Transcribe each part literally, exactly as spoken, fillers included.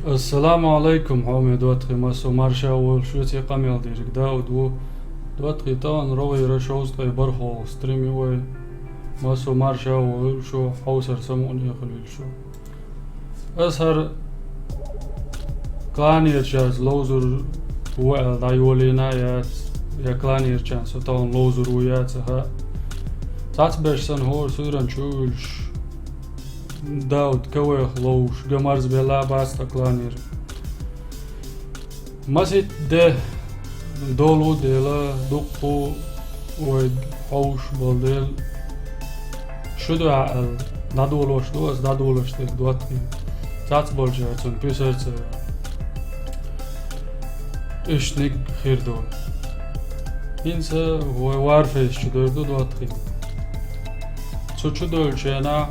Ассаламу Ӏалайкум, хьоме доттагӀий, массо марша волаш ву, цӀи къамел дийриг Дауд ву. ДоттагӀий, тахана рогӀера шовзткъе бархӀ стрим ю вай. Массо марша волаш ву, хьовсар самукъане хилийла шун. Ас хӀара кланерчаьрца ловзур ву аьлла дӀайолийна а яц, я кланерчарна со тахана ловзур ву яц а хаьа. Цхьацца беш санна хӀора суйран чу а вуьлуш, Дауд КВ-х ловзуш, га марзбелла а бац тхан кланер. Масийтта де долу дела, дуккха вай хьовсуш болу дела, шу дуьхьа аьлла, дӀадолош ду ас, дӀадолош дерг доттагӀий. Цхьацца болчаьрца писарца иштаниг хир ду. ХӀинца вай Warface чу дер ду доттагӀий. Цу чу долчу хенахь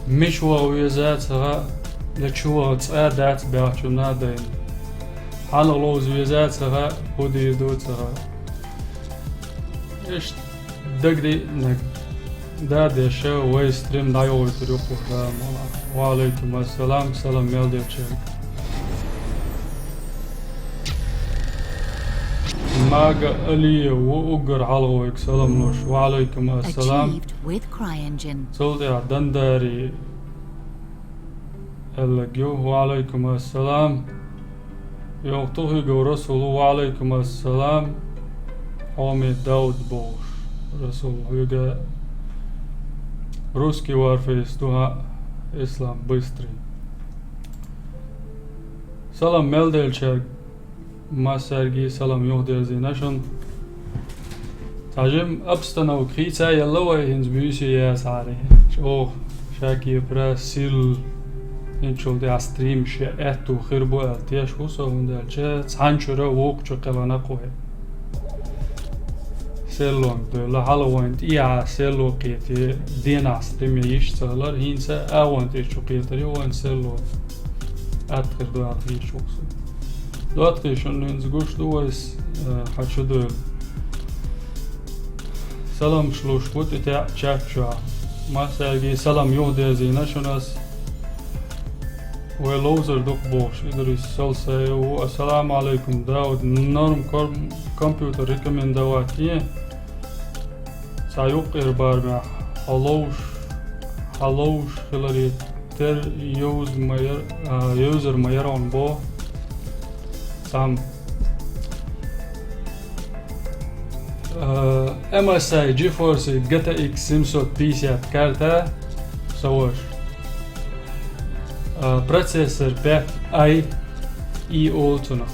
мича ваха веза а ца хаьа, я чу ваха цӀа а дац баьхначунна а дайна. Хьанах ловза веза а ца хаьа, хӀун дийр ду а ца хаьа. Иштта дагадеънарг да деш, вай стрим дӀайохуьйтур ю кху да мала. Ва Ӏалайкум ассалам, салам мел делчаьрга. Мага Алиев ву уггар хьалха вайга салам луш. Ва Ӏалайкум ассалам. Achieved with CryEngine. Цул тӀаьхьа Дандари Эллаг ю. Ва Ӏалайкум ассалам. Йоху Тухуьйгов Расул ву. Ва Ӏалайкум ассалам. Хьоме Дауд бохуш. Расул, хьоьга Русский Warface ду хьан, Ислам Быстрый. Салам мел делчаьрга. Массаьрга салам юхадерзийна шуна. Цхьа жимма обстановка хийца елла вай, хӀинца буьйса яцахьара. ЧӀогӀа ша кепара сирла, хӀинцачул тӀаьхьа стрим шен аьтту хир бу аьлла теш ву со, хӀунда аьлча цхьана чуьра вукху чу кхелхина кху вай. Селлонга девлла, хьала вайн тӀехьа селло кхетий, денахь стримме йиш ца хилар, хӀинца а вайн тӀе чу кхетар ю вайн селло. Атта хир ду аьлла хеташ ву со. ДоттагӀий, шуна хӀинца гуш ду вайс, э, хьан чу девлла. Саламаш луш бу тӀе теӀа чат чохь. Массаьрга салам юхадерзийна шуна ас. Вай ловзар ду-кх бохуш, Идрис Салсаев ву. Ассаламу Ӏалайкум, Дауд. Норм кор-, компьютер рекомендовать е. Цхьа юккъера барамехь хьо ловш, хьан ловш хиларе тера йовза ма яр-, а, йовзар ма яра хьуна боху. Цхьамма. А, MSI GeForce GTX семьсот пятьдесят карта, со ваша. А, процессор пять i и олу цунах.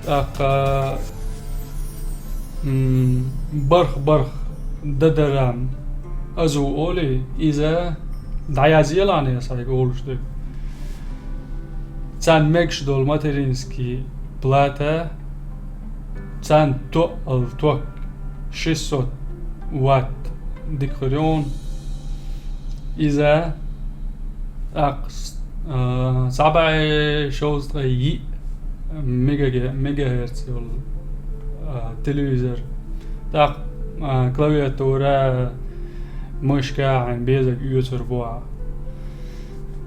ТӀаккха, м, барх-барх дадарам азу олий, иза дӀаязъелахьа ас хьайга олуш дерг. Царна мегаш долу материнский плата, царна тоъал ток шестьсот ватт дика хир ю хьуна. Иза тӀаккха с-, а, схьабаьхьи шовзткъе йиъ мегаге-, мегагерц йолу, а, телевизор. ТӀаккха, а, клавиатура, мышка хьайн безаг оьцур бу ахь.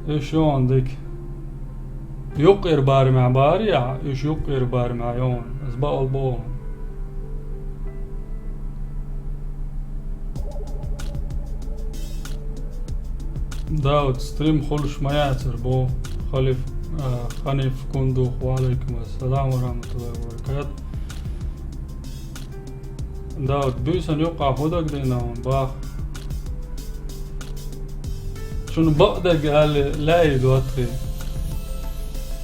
Уьш ю хьуна дика. Юккъера барамехь бахара ахь, уьш юккъера барамехь ю хьуна. Ас бакъал боху. Дауд, стрим хуьлуш ма яцара боху. Халиф, а, Ханиф Кундух, ва Ӏалайкум ассалам ва рахматуллахи ва баракатух. Дауд, буьйсанна юккъахь хӀун дагадеана хьуна боху? Шуна бакъдерг аьлла лаьий, доттагӀий?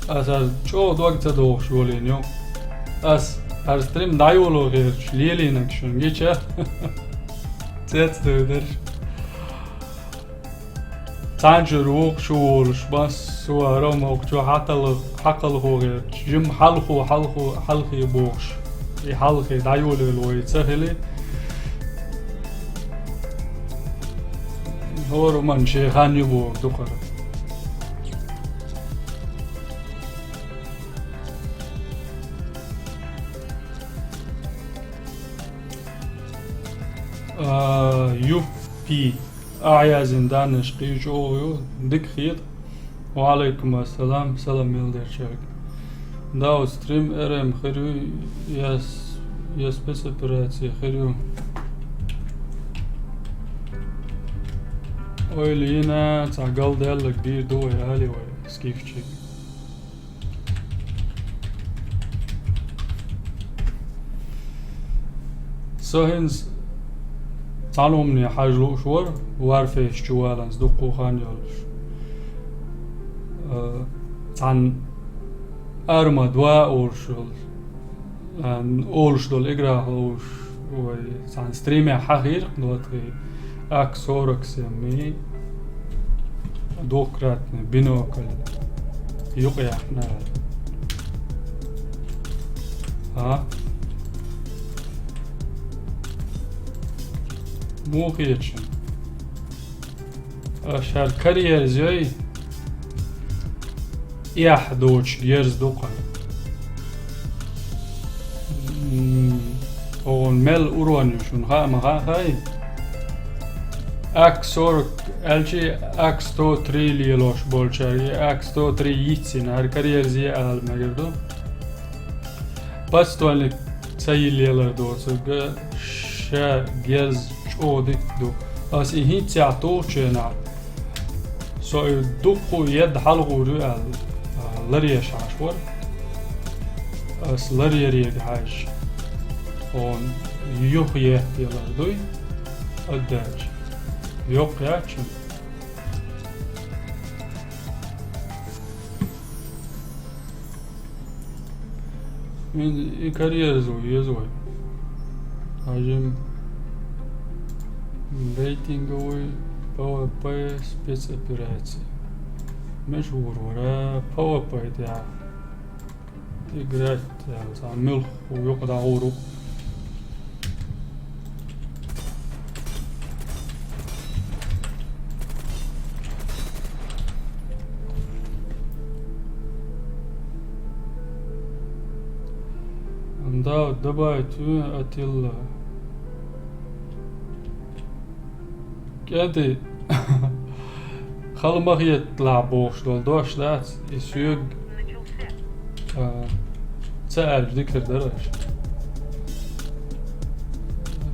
Ас хӀара чӀогӀа дог ца дохуш волийна ю. Ас хӀара стрим дӀайоло гӀерташ лелийнарг шуна гича, цецдевдарш. Цхьана чуьра вукху чу волуш, массо а хӀара а мокху чу хьакхал-, хьакхалхо гӀерташ, жимма хьалхо, хьалхо, хьалхе бохуш. И хьалхе дӀайолийла вай ца хили. ХӀора хӀуманна шен хан ю бохург ду-кх хӀара. А, юппи. Ахьа яздина даннаш кхин чӀогӀа ю, дика хета. Ва Ӏалайкум ассалам, салам мел дерчаьрга. Да, стрим РМ хир ю, я с-, я спецоперация хир ю. Ойла йина, цхьа галдаьлларг дийр ду вай, али вай, скифчик. Со хӀинца цхьан хӀумане хьажа лууш вара, Warface чу валанца дуккха хан йолуш. Э, цхьан Arma два олуш йолу, э, олуш долу игра хууш вай цхьана стримехь хьахийра, нотхий Ак сорок семь, двухкратный бинокль юкъаяьккхина аьлла. А? Муха хеташ? Аша хӀара карьерза йой, эхь доцуш герз ду-кх. М, оха мел урон ю шуна хаа ма хаьа хай? Ак сорок аьлчи, Ак сто три лелош болчаьрга, Ак сто три йицйина, хӀара карьерза ала мегар ду. Подствольник ца йиллалар доцург ша герз чӀогӀа дика ду. Ас и хӀинццехь тухучу хенахь, со и дуккха едда хьалхур ю аьлла, а, ларъеш Ӏаш вара. Ас ларъярерга хьаьжча, хьуна юха еттаялар дуй, аддаьча, йоккха яц шуна. Ин и карьерза ву еза вай. Хьажим рейтинговый П В П спецоперация. Меш вур вара П В П тӀехь. Играть, цхьа муьлхха юкъа дӀагӀур ву. Да, добавить, э, Атилла. КӀентий, хала ма хеталахь бохуш долу дош дац, и соьга, а, ца аьлча дика хир дара аша.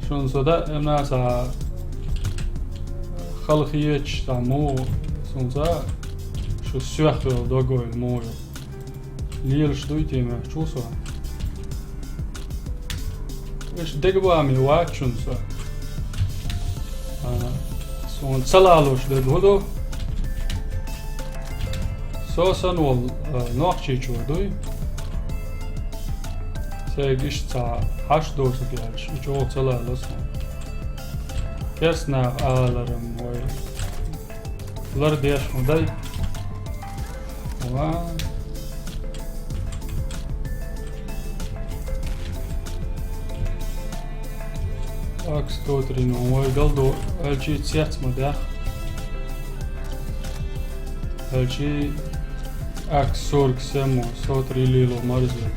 Шуна со даимна цхьа хала хеташ цхьа муха, суна цхьа шу соьх йолу дог ойла муха ю. Лелаш дуй те моьттуш ву со. Иштта дегабаме вац шуна со. А, суна ца лалуш дерг хӀун ду? Со санна волу, а, нохчичо дуй. Сайга иштта цхьа хьашт доцург яьлча, и чӀогӀа ца лало суна. Керста наха аларан вай. Лар деш хӀун дай? Ва. Ак сто три, ну, вай галдо, аьлчи цец ма дах. Аьлчи Ак сорок семь, сто три лило марзе.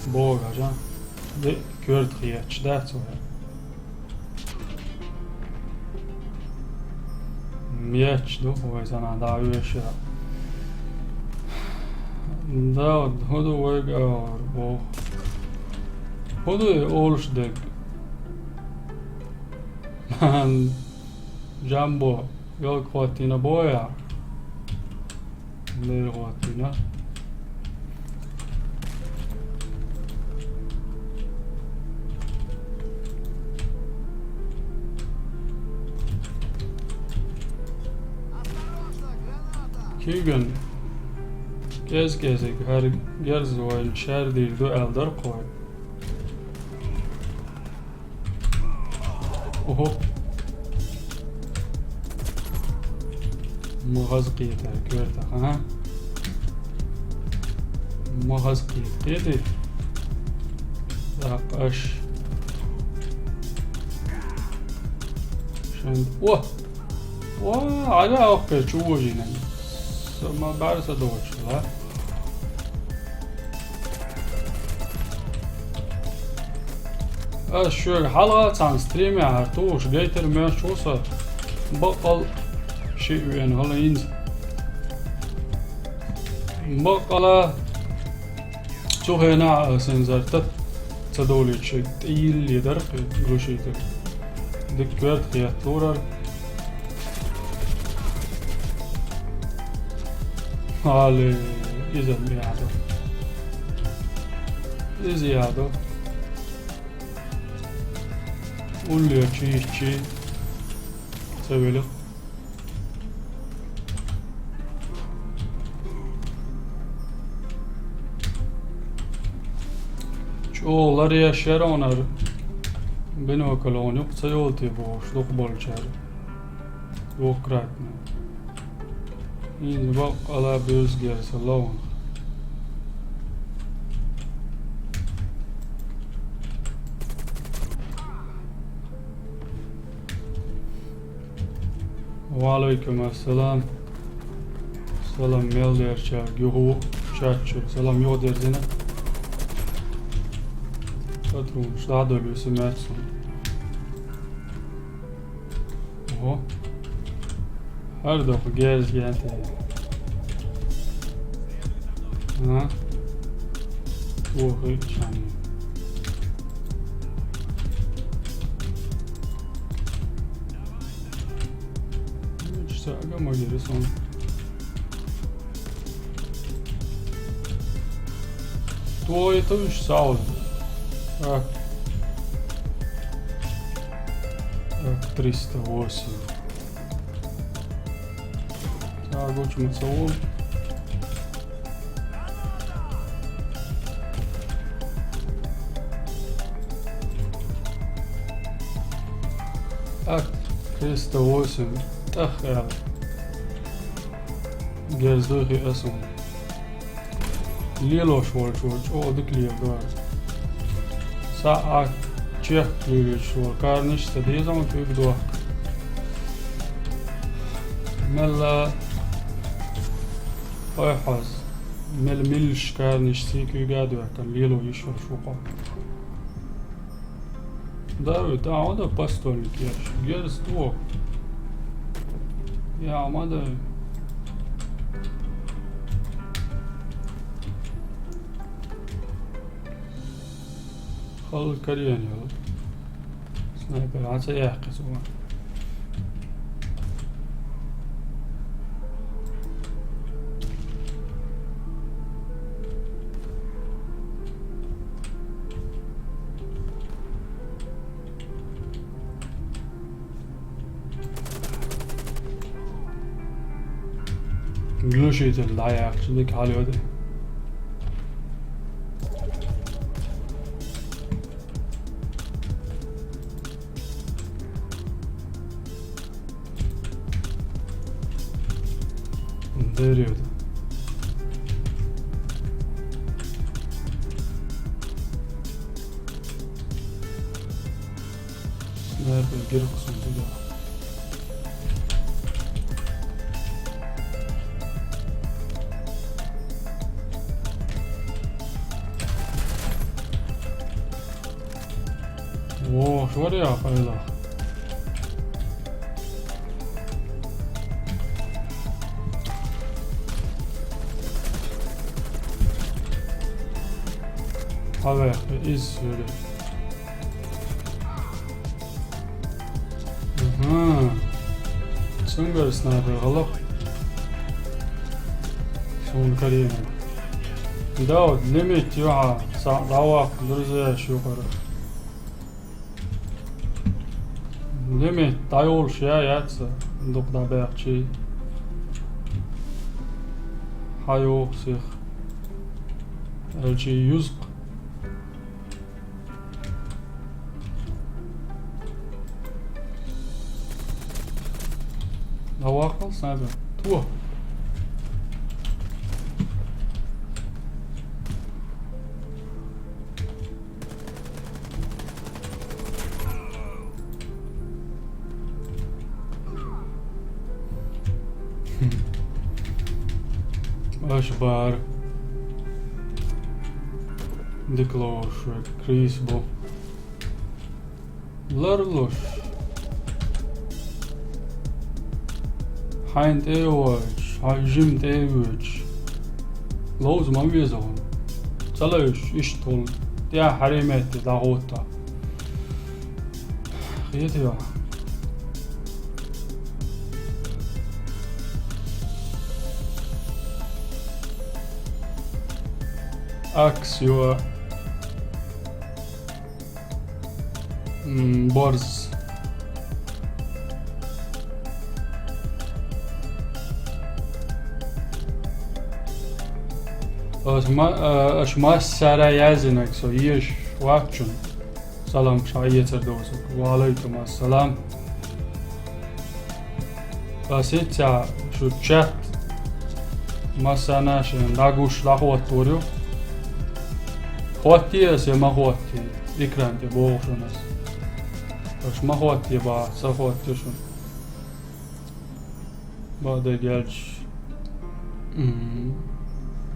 Бога, жа. Де, коьрта хеташ, да, цо? Меч ду, вай санна дӀа а вешира. Да, хӀун ду вайга ор боху? ХӀун ду и олуш дерг? Жамбо, йолга хӀоттийна боя? Лер гӀоттийна. Куьйган кӀез-кӀезиг хӀара герз вайна шаьрдийр ду аьлла дара кхой. Ого. Ма хаза кхетара коьртах, а? Ма хаза кхета, кхетий? Так, аш. Шен-, о! О, ара охкер чу вожина. Сама барса дочла. Ас шуьга хьалха цхьана стримехь тухуш гайтар моьттуш ву со, баккъал шиъ вена хӀала хӀинца. Бакъала цу хенахь а сензор тат ца долуьйтуш тӀе йилле дара-кх и глушитель. Дика коьрта хеталора. Али, иза ма яхьа ду. Иза яхьа ду. Улле чийчи ца велира. ЧӀогӀа ларъеш яра хьуна хӀара бинокль, юкъа ца йолу те бохуш дукхахболчара. Двукратно. ХӀинца баккъала буьзза герз ло хьуна. Ва Ӏалайкум ассалам. Салам мел дерчаьрга юха чат чу. Салам юха дерзина. Патронаш дӀадолуьйсу маьцна. Ого. ХӀара доккха герз генте. А? Охи, чани. Чу ца ага ма гири сон. Твой это уж сауна. А. Так, триста восемь. Так, очень целом. Так, триста восемь. Так, я. Герзуй хи асун. Лелош волчо чӀогӀа дика леладора. Сан а чехка лелош волу карниш ца деза ма куьг дохка. Мелла ой хьоз, мел миллаш карниш сий куьйга а доьхкана лело йиш йолуш ву-кх. Давид, а, хьо дан постольник еш? Герз тоху. Я, ма дай. Халла карийна йолу. Снайпер, а, ца яьккхи цо. Глушитель дӀаяьккхича дика хьалайо. Деревда. Снайпер герга сан дигахь. Во, шоря, хайлах. Хьаваьхка иза сюрре. Ага. Цуьнгара снайпер гӀалакх. Суна карийна. Дауд, лимит юьхьа, схьа дӀаваккха, друзья, шуьйкъара. Лимит дӀайолуш я яц, дукха дӀабаьхчий. Хьан юха сих? Элчий юзкъ. ДӀаваккхал снайпер. Тво. Аша бара. Дика лоруш вай, Крис бу. Ларлуш. Хьайн тӀе а воьдуш, хьайн жима тӀе а воьдуш. Ловза ма веза хьуна. Ца лайш, иштта хул. ТӀехьа хьаре метте дӀахӀотта. Хетий хьо? Акс ю а. М, борз. Аш ма-, а, аш массара яздинарг со еш вац шун. Салам ша ецар довза. Ва алайкум ассалам. Ас иццехь шу чат массарна шен дӀагуш дӀахӀоттор ю. ХӀоттий ас я ма хӀоттий, экран тӀе боху шуна ас. Аш ма хӀоттий бахьа, ца хӀоттий шуна. Бакъдерг аьлча, м,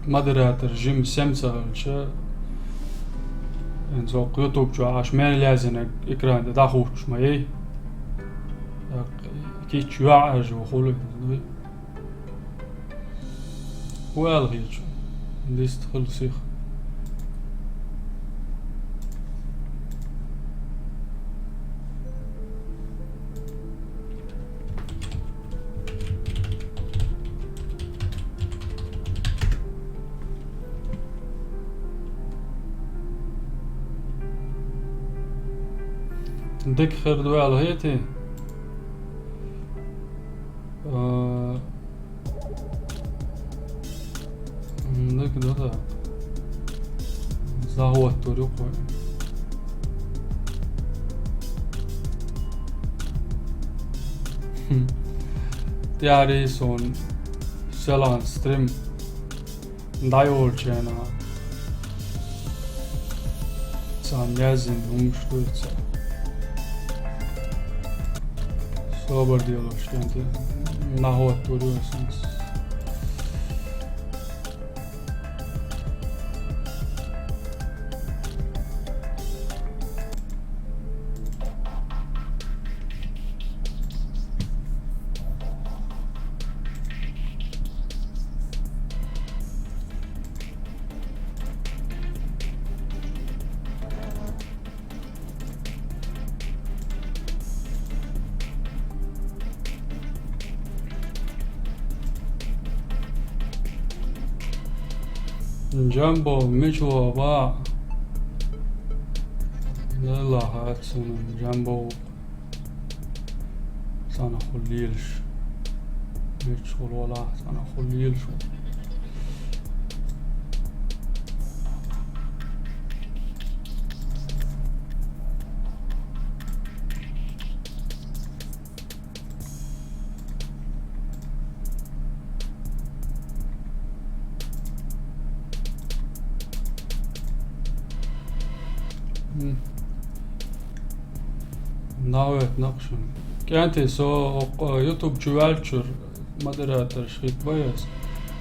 модератор жима сема ца хилча, хӀинца хӀокху YouTube чохь аш мел яздинарг экран тӀе дӀахӀуттуш ма яй. ТӀаккха кийча йоӀ аш ву хуьлу хӀинца дуй. ХӀун аьлла хеташ? Дист хила сиха. Дика хир ду аьлла хетий? А, м, дика ду, да. ЗахӀоттор ю кхо. Хм. ТӀаьхьарий суна селан стрим дӀайолчу хенахь, царна яздина хӀуманаш ду ца. Собар делош кӀентий, нахӀоттор ю ас. Джамбо, мича ву хьо, бах? Делла хаьа суна, Джамбо ву. Цхьаьна хуьлу лелаш. Мича хуьлу валахь, цхьаьна хуьлу лелаш ву. М. Навет нахшан. КӀентий, со окху YouTube чу ваьллачуьра модераторш хӀитта бай ас.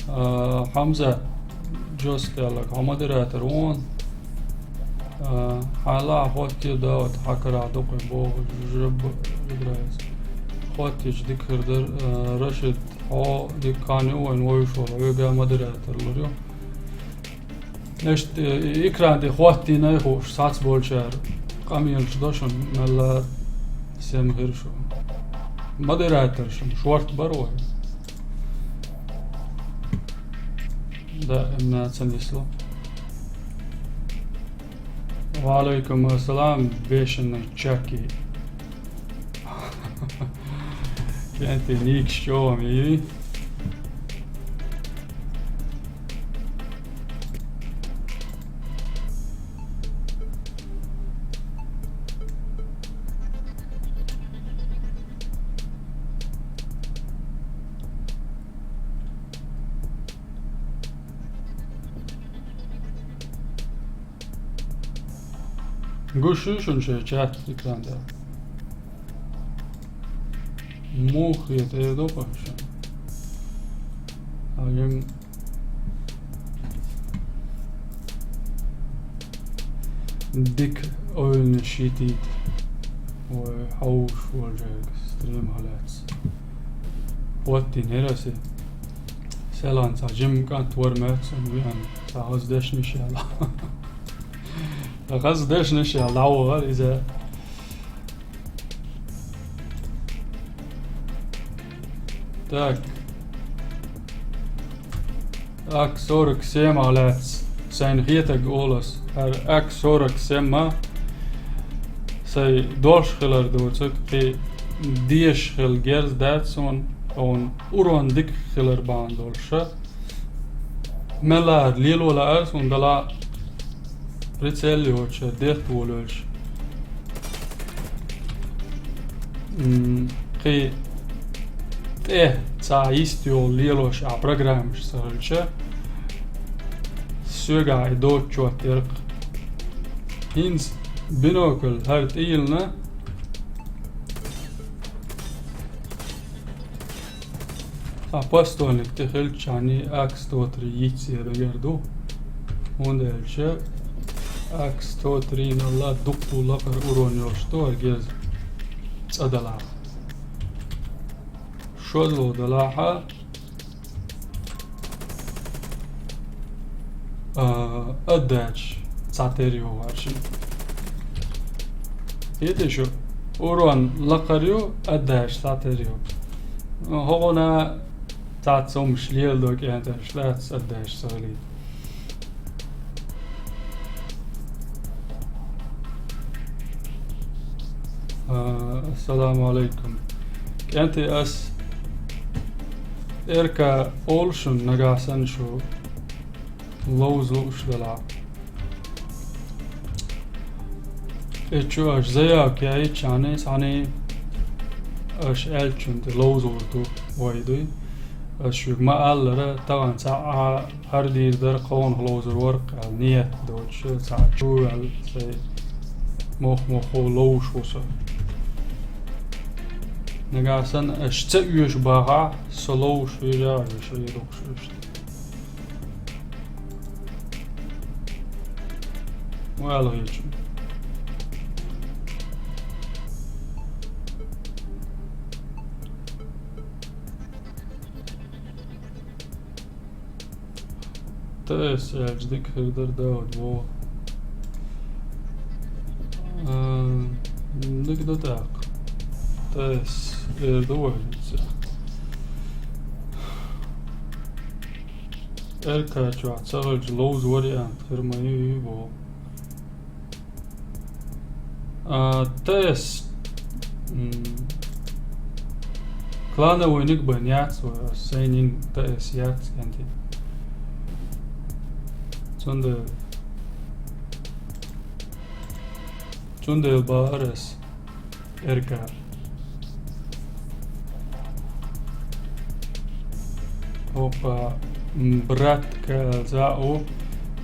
А, Хьамзат Джост аьлларг, хьо модератор ву хьуна. А, хьайла а хӀоттийра, да, вот хьан карахь ду кхин боху жабба гудрайца. ХӀоттийча дика хир дара, а, Рашид, хьо дика хан ю вайн вовшахула, хьоьга модератор лур ю. Иштта, э, экран тӀе хӀоттийна хууш, сац болчара къамелаш до шуна, мелла сема хир шу. Модераторшна шорта бара вай. Да, эмна ца нисло. Ва алайкум ассалам, бешеный Чаки. КӀентий, никаш чӀогӀа ма йий. Гуш ю шуна шайн чат экран тӀехь? Муха хета, эр ду-кх шуна. Хьажа, дика ойланаш йитийта вай хьовсуш волчаьрга стримах лаьцна. ХӀоттийнера ас и. Ялан цхьа жима кӀант вар меца, виан цхьа хаза дешнаш яла. Хаза дешнаш яла, дӀавахар иза. Так. Ак сорок семь а лаьц, сайна хетаг олас. ХӀара ак сорок семь а сай долш хилар доцург, кхин дезаш хила герз дац суна, хьуна урон дика хилар бахьана долуша. Меллара лело лаьара суна, дала прицел йоцуша, детта волавелча. М, кхин тӀе цхьа йист йолу лелош а программаш ца хилча, соьгахь и доцучот дерг. ХӀинца бинокль хӀара тӀе йиллина, а постольник тӀе хилча, ак сто три йийца еза мегар ду. ХӀунда аьлча ак сто три-налла дуккха лакхара урон йолуш ду хӀара герз цӀа далахь. ШозлагӀа далахь а, а, отдача цхьатерра ю варшин. Хетий шу, урон лакхара ю, отдача цхьатерра ю. ХӀокхунна цхьацца хӀумаш леладо кӀенташ лаьцна отдача ца хилийта. А, ассаламу алайкум. КӀентий, ас Эрка олу шуна, нагахь санна шу ловза лууш далахь. И чу аша заявка яйча, цхьаьний аша аьллачунна тӀе ловзор ду вай дуй. Ас шуьга ма-аллара, тахана цхьаъ хӀара дийр дара, кхунах ловзур вара-кх аьлла, ниет доцуш, цхьаъ чу а ваьлла, сайн мох-мохо ловзуш ву со. Нагахь санна аша ца оьшу бахахь, со ловзуш вижа а вижа, и дукхуш иштта. Вала хӀечу. ТС аьлча дика хир дара, Дауд, боху. А, дика ду тӀаккха. ТС эр ду вай хӀинца. Эрка чохь ца хилча ловза вариант хир ма ю, ю боху. А, ТС, м, клановыйниг бен яц вай, ас сайнин ТС яц кӀентий. Цундела, цундела бахара ас Эрка. Опа, м, братка, за, о.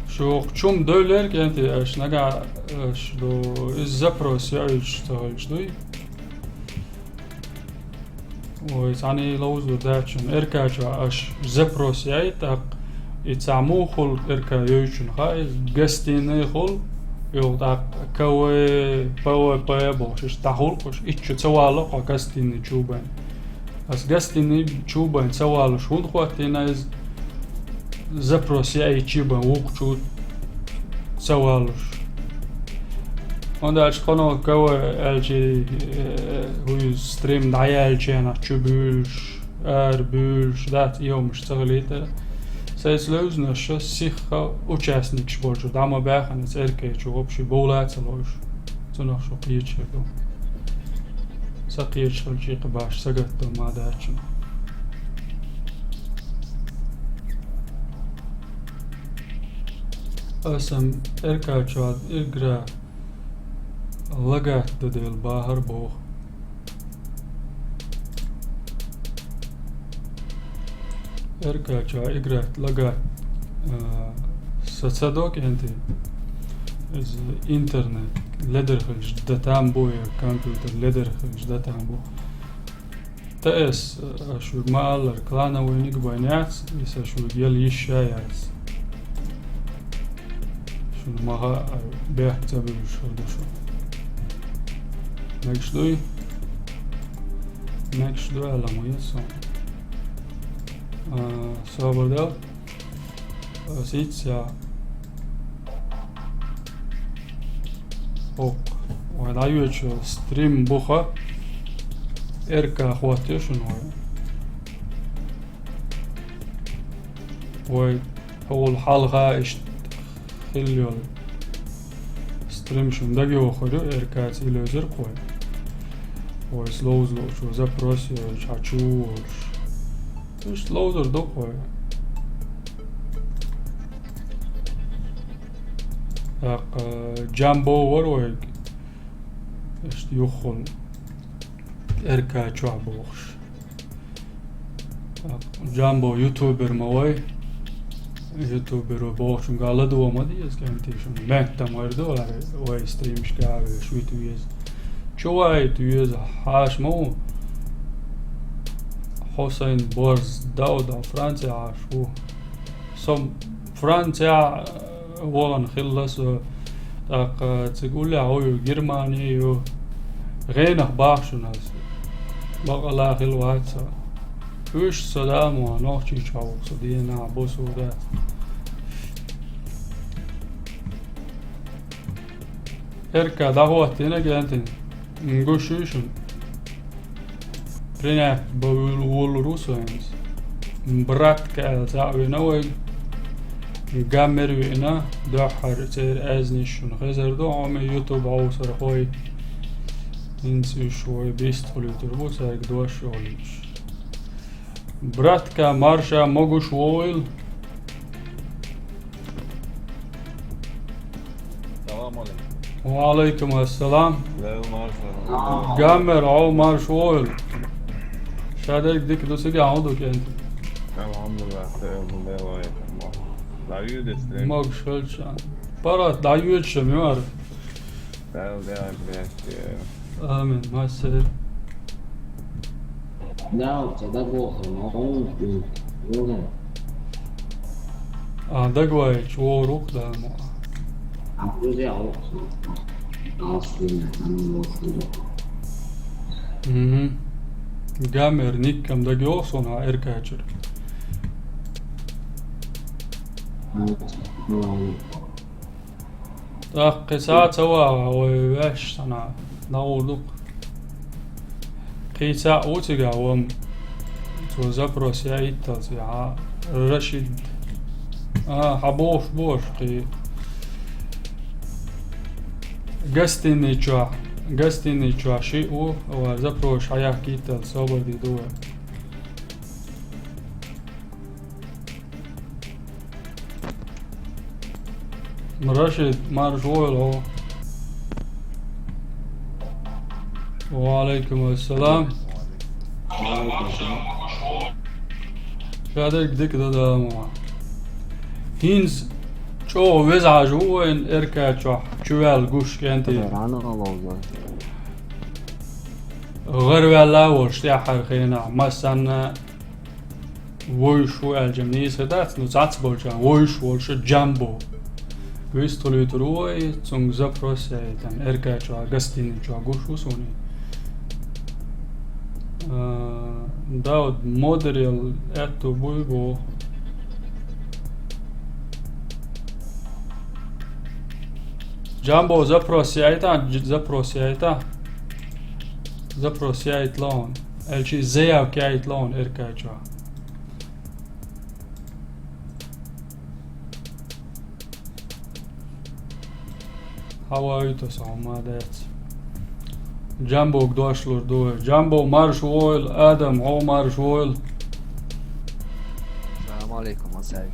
Шу чум дойлер кӀентий, аш нагахь, аш ду, из запрос яуьйтуш ца хилча дуй. Ой, цхьаьний ловзур дац шуна. Эрка чохь аш запрос яй, тӀаккха и цхьа муха хуьлу Эрка йойтучун хаьа, гостиный хуьлу, юха тӀаккха КВ, ПВП бохуш, иштта дӀахуьлу-кх уьш, итт чу ца валло-кх хьо гостиный чу бен. Ас гостиный чу бен ца валлуш хӀунда хӀоттийна иза? Запрос яийча бен вукху чу ца валлуш. ХӀунда аьлча кхано КВ аьлча, э, хӀуй стрим дӀаяьллачу хенахь чу буьйлуш, ара буьйлуш дац, и хӀумаш ца хилийта. Сайца левзинарш сиха участникаш болчу дӀа ма баьхна, цӀеркечу вообще бовла а ца ло уьш. Цунах шу кхеча хир ду. Ца кхеча хилча, кхин баш сагатдан ма дац шуна. Аса Эрка чохь игра лагать дан дела бахара боху. Эрка чохь играть лагать, а, са ца до кӀентий. Иза интернет ледара хилча дан там бу, я компьютер ледара хилча дан там бу. ТС, а, шуьга ма-аллара, клановыйниг бен яц, и сан шуьга яла йиш а яц. Шуна ма хаьа, бехк ца буьллуш хир ду шу. Мегаш дуй? Мегаш ду аьлла ма еза суна. А, собар даьд. А, сица я. Ок. Вай дӀайоьдуш йолу стрим буха. РК хӀоттае шуна вай. Вай хьуна хьалха иштта хилла йолу стрим шуна дагайохур ю, РК-ца йилла йолу кхо. Вай слоуза лоучо запрос йолуш, хьан чу волуш. Иштта ловзур ду кхо. ТӀаккха Джамбо вара вайга. Иштта юххуна РК чохь бохуш. Джамбо ютубер ма вай. Ютубер ву бохучуьнга ладогӀа ма деза, кӀентий, шуна меттам гӀайр ду, аьлла, вай стримашка а веш вита веза. Чу вайта веза, хьаша ма ву. Хьусайн Борз Дауд а Францехь Ӏаш ву. Со Францехь вахана хилла со, тӀаккха цига уллехь ву, Германи ю. ГӀенах бахчунас. Бакъала хилла вац со. Уьш со да мо, нохчийчохь ву со, дийнахь бусу да. РК дӀахӀоттийна, кӀентий. М, гуш ю шуна. Принять бан вуьл-, вуллур ву со хӀинца. Братка аьлла цхьаъ вина вай. Гаммер виъна, дуьххьара церан аьзнаш шуна хезар ду, хьо ма ютуб хьовсархой. ХӀинца уьш вай бистхуьлуьйтур бу, цаьрга дош йолуьйтуш. Братка, марша могуш вогӀийла. Салам алейкум. Ва алейкум ассалам. Лев марша. Гаммер, хьо марша вогӀийла. Ша дерг дика ду, цига хьо ду, кӀентий? Алхьамдулиллах, Лев алейкум. ДӀайоьду стрим. Могуш хилча. ПаргӀат дӀайоьду шуна, муьлхха. Дала дегӀ бехке. Амин. Массеран. Дала ца дагавохур ма ву. А, дагавайча вогӀур ву-кх Дала ма. Мгм. Гаммер, никкам дагайогӀу суна хьан РК чуьра. ТӀаккха кхин схьа ца вагӀахь, вай ваьш санна, дӀагӀур ду-кх. Кхин цхьаъ ву цигахь ван, цо запрос яийталц, яхьа, Рашид. А, хьан бохуш бу аша кхин. Гостиный чохь, гостиный чохь шиъ ву, ва запрос хьан яхкийталц, собар де ду вай. Рашид, марша вогӀийла хьо. Ва алейкум ассалам. Ша дерг дика ду, Дала ма. ХӀинца чӀогӀа веза хьажа ву вайн РК чохь чуваьлла гуш, кӀентий. ГӀарваьлла а волуш тӀаьххьара хенахь, массанна вуьйш ву аьлча нийса дац, ну, цхьацца болчарна вуьйш волуш Джамбо. Вистхуьлуьйтур ву вай, цуьнга запрос яйтина, РК чохь, гостиный чохь гуш ву суна. А, Дауд, модерел аьтту буй боху. Джамбо, запрос яйта, дж-, запрос яйта. Запрос яйта лаун. Аьлчи заявка яйта лаун РК чохь. Хьан вуьйта со, хьо ма дац. Джамбога дош лур ду вай. Джамбо, марша вогӀийла, Адам, хьо марша вогӀийла. Салам алейкум, Асай.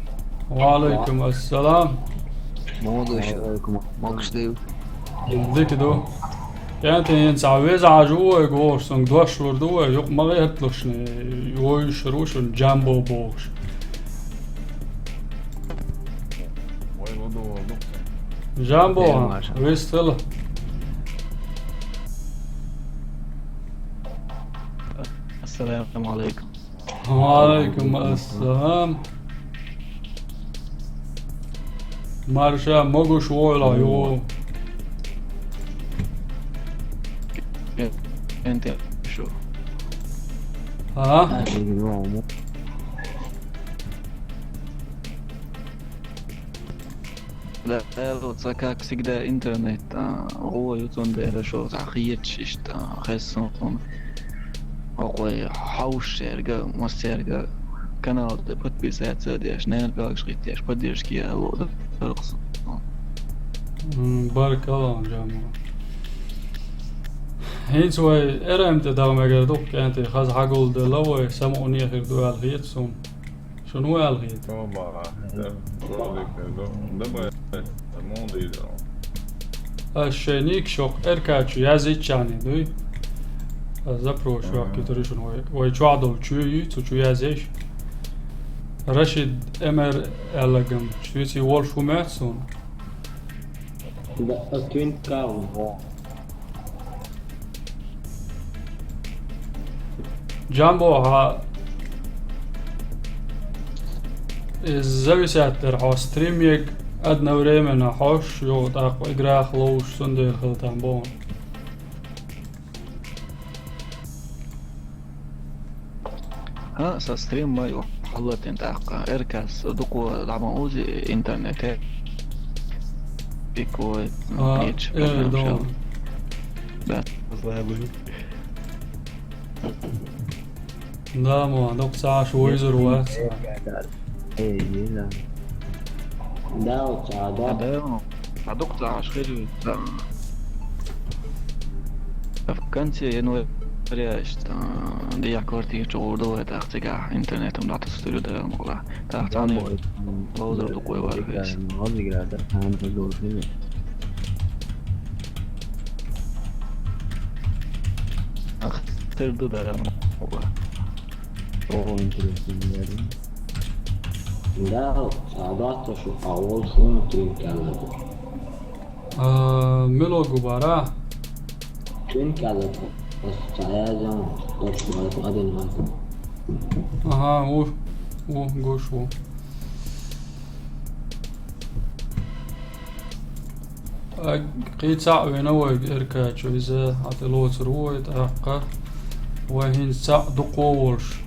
Ва алейкум ассалам. Муха ду шу? Ва алейкум ассалам. Могуш дий? Дика ду. КӀентий, хӀинца веза хьажа ву вайга вогӀуш, цуьнга дош лур ду вай, юкъа ма гӀерта лушна, вуьйш ву шуна Джамбо бохуш. Вай ладогӀа ду. Джамбо, вистхила. Ассаламу алейкум. Ва алейкум ассалам. Марша могуш вогӀийла, йо. КӀентий шу? А? Дала, ца как всегда интернет, а, гӀо ю, цундела шо цхьа хеташ иштта, а, хессун. Хьо кхой хьовшерга, массерга канал тӀе подписаться деш, нергалгаш хӀиттеш, поддержки ало даргӀа. М, баркалла, Джамбо. ХӀинца вай Р М тӀе дагӀа мегар ду, кӀентий, хаза хьагулделла вай, самукъане хир ду аьлла хета суна. Шуна ву аьлла хета? О, бара. Э, ролик, э, да, давай, э, мун дийза. Ас шайн никаш йоккха Р К чу язйиччахьана дуй. Ас запрос йоккхуьйтур ю шуна вай. Вай чохь долу чу ю, цу чу язйеш. Рашид М Р аьлларг-м, цуьнца волуш ву моьтту суна? Да, ас Твинкал. Джамбо, хьан, иза зависит дара, хьо стрим ерг одновременно хьош, йо, тӀаккха играх ловш, цундела хила там боху. ХӀаъ, сан стрим ма ю хьаллатина тӀаккха. Р К-с дукха дӀа ма узу интернете. Пикует, а, нече, э, конечно, да. Да. Да, ма, дукха ца Ӏаш вуйзур вац. Эй, йила. Да, вот, а, да. А, да, а дукха ца Ӏаш хир ю, да. В конце января, иштта, дехьа квартира чу гӀур ду вай, тӀаккха цигахь интернетом дӀатасур ю дара мукъа. ТӀаккха цхьаьна ловзар дукха вай вара веза. Ах, тера ду дара мукъа. О, интересно, наверное. Да, а датта шу, а волуш ву Твинкал. А, мила ву бара? Твинкал, ас ца язйо, точно ма ду, а дина ма ду. Ага, ву, ву, гуш ву. А, кхин цхьаъ вина вайга Р К чу, иза хьан тӀе лоцур ву вай тӀаккха. Вай хӀинца цхьаъ дукха волуш.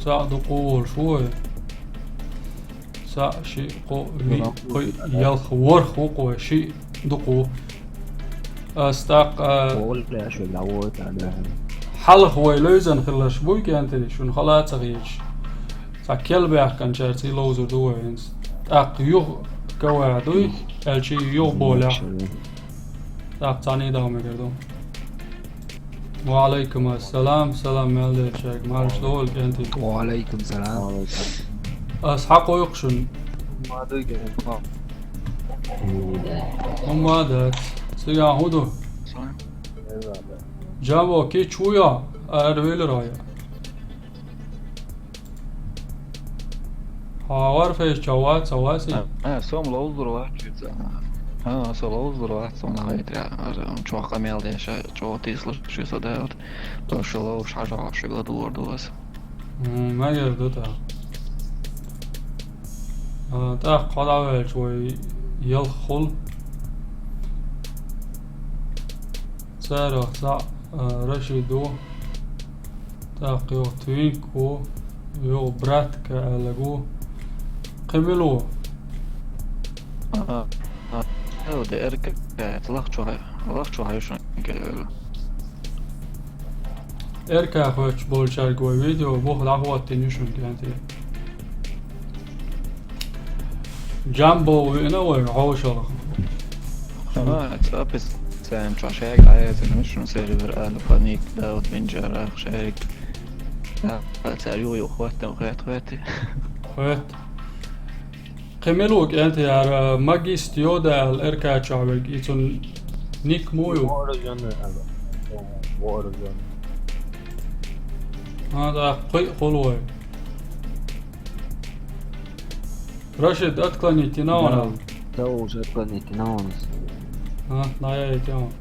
Цхьаъ дукха волуш ву вай. Цхьаъ, шиъ, кхоъ, виъ, кхоъ, ялх, ворхӀ ву-кх вай, шиъ дукха ву. Ас тӀаккха, а, хьалха вай левзина хилларш буй, кӀентий, шуна хала а ца хеташ. Цхьа кел баьхкинчаьрца и ловзур ду вай хӀинца. ТӀаккха юха кавай дуй, аьлча юха болехь. ТӀаккха цхьаьна дагӀа мегар ду. Ва Ӏалайкум ассалам, салам мел дерчаьрга, марша догӀийла, кӀентий. Ва Ӏалайкум салам. Ас хьакхойкху шуна. ХӀумма а дац. Цигахь хӀун ду? Джамбо, кийча ву йо? Ара велира хьо йо? Хьо Варфейс чохь вац, ца вац и? А, а, со-м ловзур вац иза. А, со ловзур вац, со нагӀайтира. Чохь къамел деш, чӀогӀа тийсалуш ю со, да, вот. То, шо ловзуш хьажа, шуьга ладугӀур ду аса. М, мегар ду тӀаккха. А, тӀаккха хьо дӀаваьлча вай ялх хуьлу. Царах цхьаъ, а, Рашид ву. ТӀаккха юха Твинк ву, юха Братка аьлларг ву. Кхин мила ву? А, а, Л Д Р К, лахчу хьай, лахчу хьай шуна кӀел. Р К хоьттуш болчаьрга вай видео буха дӀахӀоттийна ю шуна, кӀентий. Джамбо веана вай хьошалгӀа. Ха, цӀа описание чохь шаьрга дӀаяздина, шуна сервер Альфа, Ник, Дауд, Бинжарах, шаьрга. А, цара юха-юха хӀоттийна, хӀоьттина, хӀоьттина. ХӀоьттина. Кхин мила ву, кӀентий, хӀара Магист Йода аьлла Р К чохь верг, и цуьнан ник муха ю? Вооружённый аьлла. Вооружённый. А, да, кхин а хуьлу вай. Рашид, отклонить йина ван? Да, да, уже отклонить йина ван. А, дӀаяйта ван.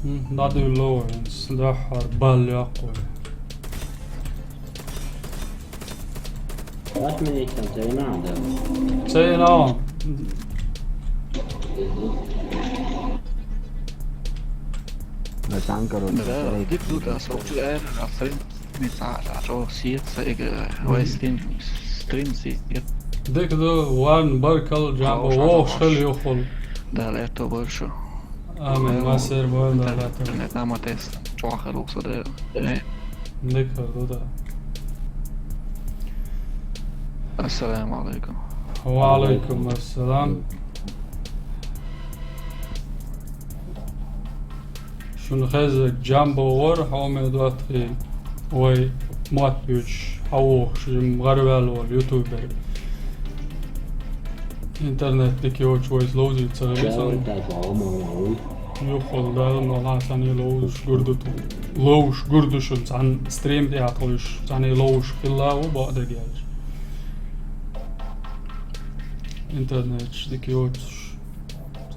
М, дӀадуьллу вай, дуьххьара балла йоккху вай. Отменить там ца йина, да? Ца йина ван. Да, там, короче, да, дика ду, да, со чу эр, а стрим, ми ца, а чо сиет, са, э, вай стрим, стрим сиет. Дика ду, варна баркал, Джамбо, вовшаш хила юххул. Дала аьттув бойла шо. Амин, массер а бойла, Дала аьттув. Интернет, интернет наматес, чохь хила ву со де. Дика ду, да. Ассаламу алайкум. Ва алайкум ассалам. Шуна хеза Джамбо вара, хьо ме доттагӀий, вай мотт буьйцуш, хьан вохуш, жим гӀараваьлла волу ютубер. Интернет дика йоцуш вайца ловзийта ца хилла сан. Юххул Дала ма лан санна ловзуш гур ду тхо. Ловзуш гур ду шуна цхьана стрим тӀехь тхо уьш, цхьана ловзуш хилла а ву бакъдерг аьлча. Интернеташ дика йоцуш.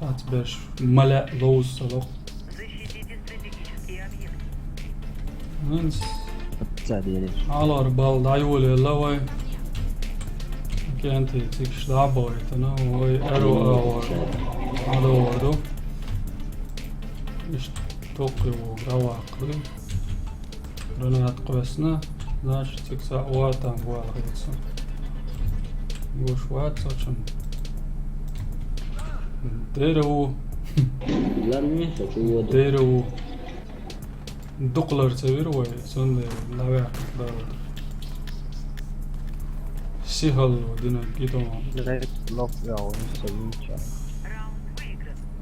Цац беш ма лаьа ловза ца ло. Хьалхара балла дӀайолаелла вай. КӀентий цигаш дӀа а бахийтина, вай аьрру агӀор дӀадогӀур ду. Иштта токкхе вогӀур дӀаваккха дуй. Гранат кхоьссина, значит, цига цхьаъ ван там вала хилла сан. Гуш вац цо чун. Дера ву. Ларвин со чу воду. Дера ву. Дукха лар ца вира вай, цундела дӀаваьккхина дала. Сихалло динарг гитон. Лоп ял, со винча.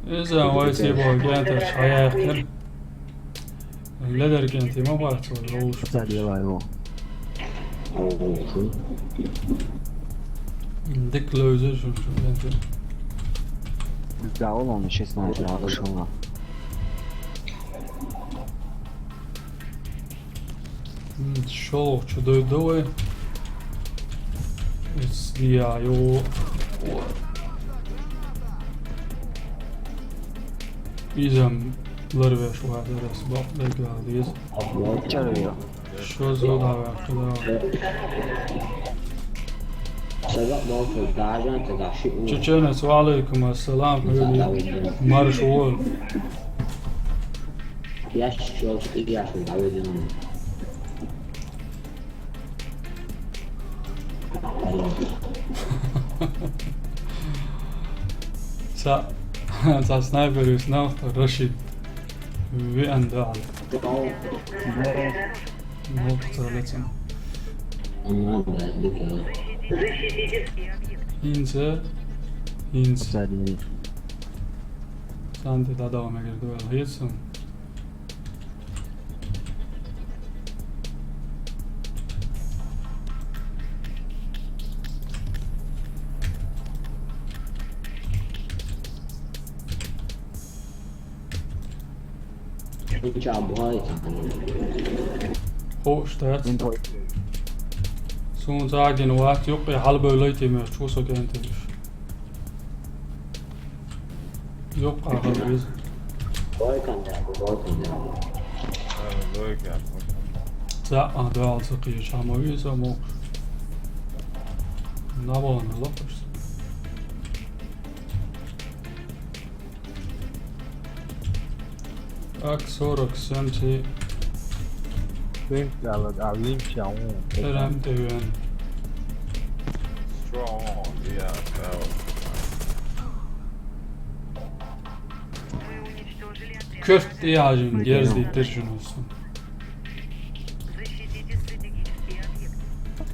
Иза вай сибо генташ хьаяьккхира. Ледар кӀентий ма бац вай ловзуш. Ца делай ву. Дика ловзур шун шу кӀентий. Да, он, он, шестнадцать, а, пошёл на. М, шолгӀа чу дойду вай. Эс диа йо. Изам ларвеш вацара ас бакъ даггара деза. Чарве. Шо зуда ваьккхина. Чеченец, ва алайкум ассалам, хьоьга марш вон. Ящик, ящик, давай. Ца, ца снайпер вис нах, Рашид. Виан даал. Мох ца лецам. ХӀинца, хӀинца. Санти дӀадала мегар ду аьлла хеташ сан. Хууш дац. Суна загина вац, юккъе хьалабевллай те моьттуш ву со кӀентий уьш. Юккъе хила веза. Лойкан да, лойкан да. Лойкан. Цхьаъ а доьлла ца кхийча хьан ма веза мохуш. Набана лапаш. Ак сорок семь ти. Бен кала да винча он. Прям ты вен. Strong, yeah, that was. Коьрта тӀе яжина, герз диттира шуна оцу.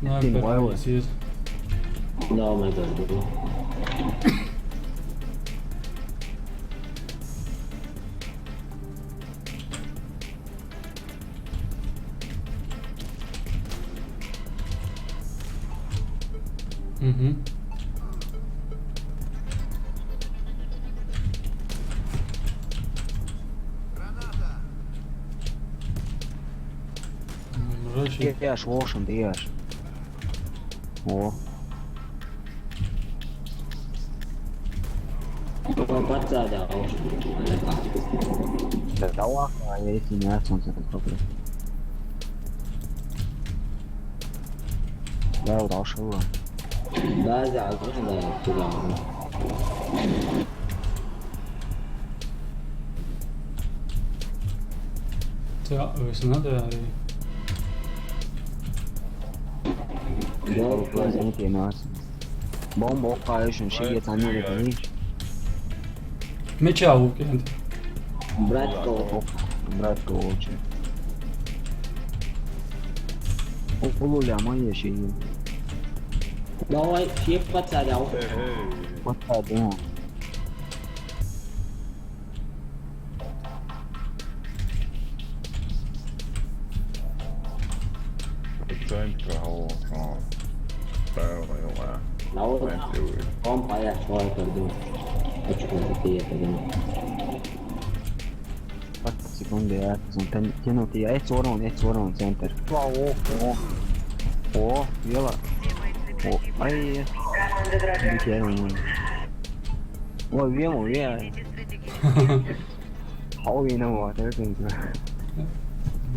Снайпер вай вай. Да, мой дорогой. Мгм. М, раши. Еш, вошим, еш. О. Подсада, а уж. Да, да, ладно, а я эти не оценки попробую. Да, вот ушел. Да, да, да, да, да. Ца, весна да, и. Да, вот, возьми, ты нас. Бомба оккхаеш, ши яц, ани яц. Мича вукӀен? Братка. Братка, очи. Около ляма еши. Давай, все подсадил. Подсадил. Центр, алло, а. Правильно, я. Наверное. Помпа я свой пойду. Хочу это, это. Секунду, я тянут. Я эти урон, эти урон, центр. О, о, о, вела. О, ай, ай. Бить я не могу. О, вему, ве. Хау вена вот, это.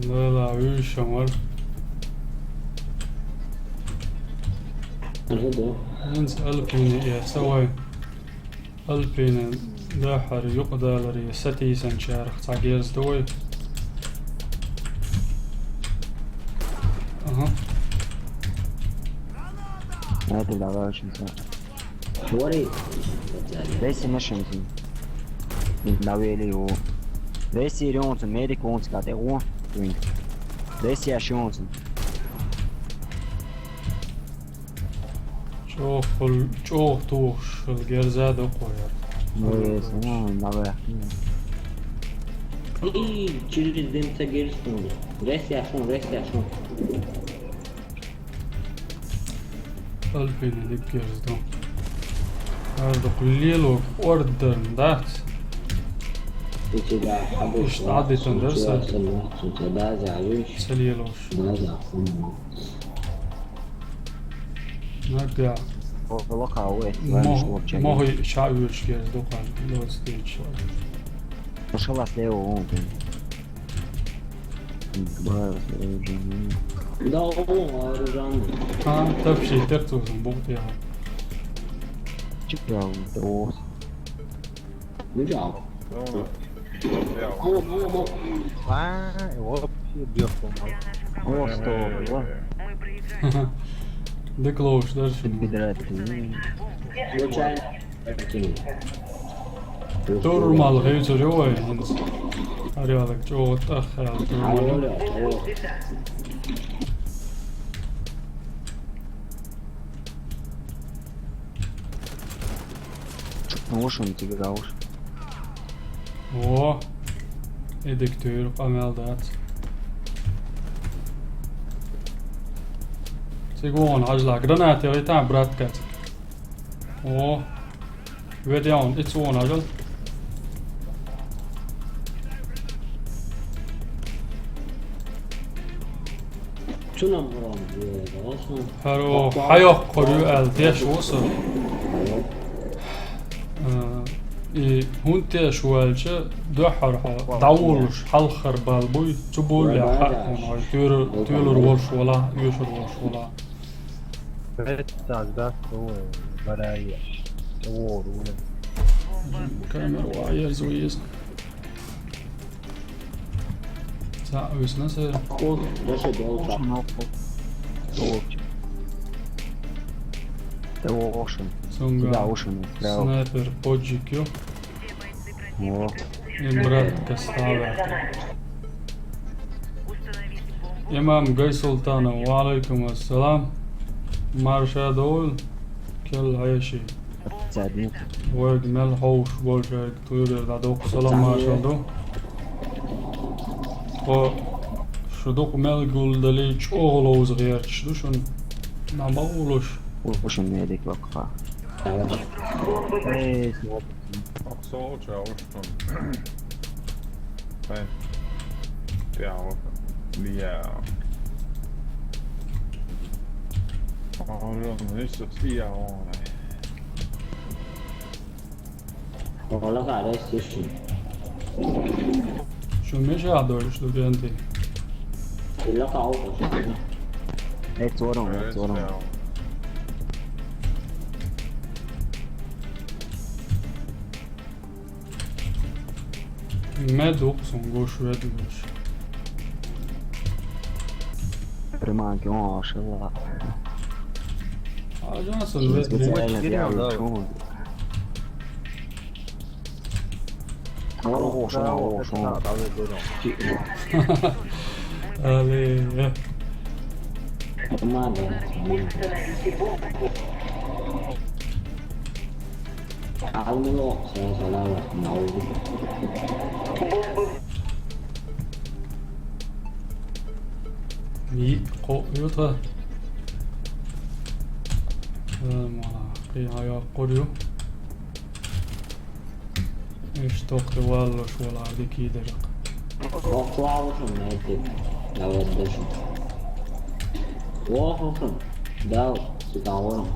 Ла ла, уйшамар. Инц Альпини я савай. Альпини дахар юкъдалари сатийсан чарх цагерз дой. Ага. Это давай очень. Говори. Весь и машинки. Давили его. Весь и рёнцу, медик он скате, о. Весь и ашёнцу. ЧӀохул, чӀох тухуш герза докъояр. Весь, ну, давай. И через дым цагерстун. Весь и ашён, весь и ашён. Альпини диккерзду. Ардук лело ордерн дац. Иштта дитан дарса. Ца лелош. Нага. Мохи ша уьш герзду хан. Лоц дича. Пошла слева, он. Да, о, вооружённый. А, тапши, терцузун, бухтия. Чипрал, о. Ну, жал. О, о, о. А, вообще бьёт, по-моему. О, что, о. Деклоуш, даже. Бедрать. Случайно. Турмал гъевцур ю вай хӀинца. Аралаг чӀогӀа тӀаххьал турмал ю. Наушники гауш. О, эдик туьйра къамел дац. Цигон хьажла гранат йогӀийтахьа, брат, кац. О, ведь он, ицу он ажал. Цунам урон, э, олсун. ХӀаро, хьайоккхур ю аьлла, деш ву со. Э, и хӀунда теш ву аьлча, дуьххьара хьо дӀавуллуш, хьалхара бал буй, цу буллехь хаьа хьуна, хьо туьйра-, туьйлур волуш вала, оьшур волуш вала. Пять дац, ой, бараеш. Ор, ура. Камера ваерзо еза. Цхьаъ висна сера. Дальше долча. Долча. Ты ошен. Цунга. Да, ошен. Снайпер поджик ю. О. Им братка ставя. Имам Гайсултанов, ва алейкум ассалам. Марша довл, кел хьеши. Цадни. Вайг мел хьовш болчайг туйгар дӀадоккху салам маршал ду. Хо шу дукъ мел гулдали чӀогӀа ловза гӀерташ ду шун. На ма улуш. Ушун медик вакха. Эй, смотри. Ах, со ча уштун. Ай. Пяо. Бия. Орон, весь со пия он. Вала харе сиши. Шу меша дойш ду генти. Илла кау. Эй, цорон, эй, цорон. Мед ухсун гуш ведлуш. Приманки, о, шила. А Джонсон, вы специально делаю шум. Алло. Нормально. А у него всё, салам, на улице. Ий, къо-, юта. Э, мала, къия йокъур ю. Иш тохтаваллаш вала дикий дерг. Вохлавушун метит. Давай дальше. Вохушун. Дал, сюда вон.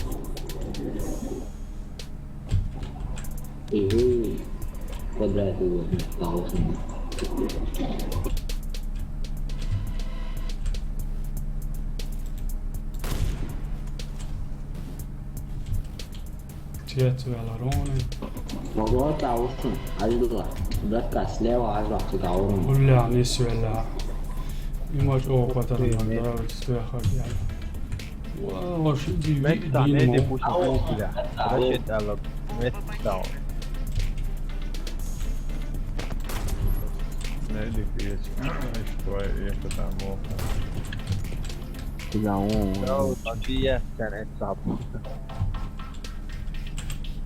Иги. Квадрат его. Давушун. Цвет вела рони. Могу таушун. Альдула. Братка, слева ажлак таушун. Улля, не свела. Имаш о патарна, да, успеха, я. Вау, ши ди, Мета, ди, не ди мо. Пусть он тебя. Рашид, алла. Мета. Не ди пиеч. Что я там мог? Куда он? Да, вот, а ты я, я не сап.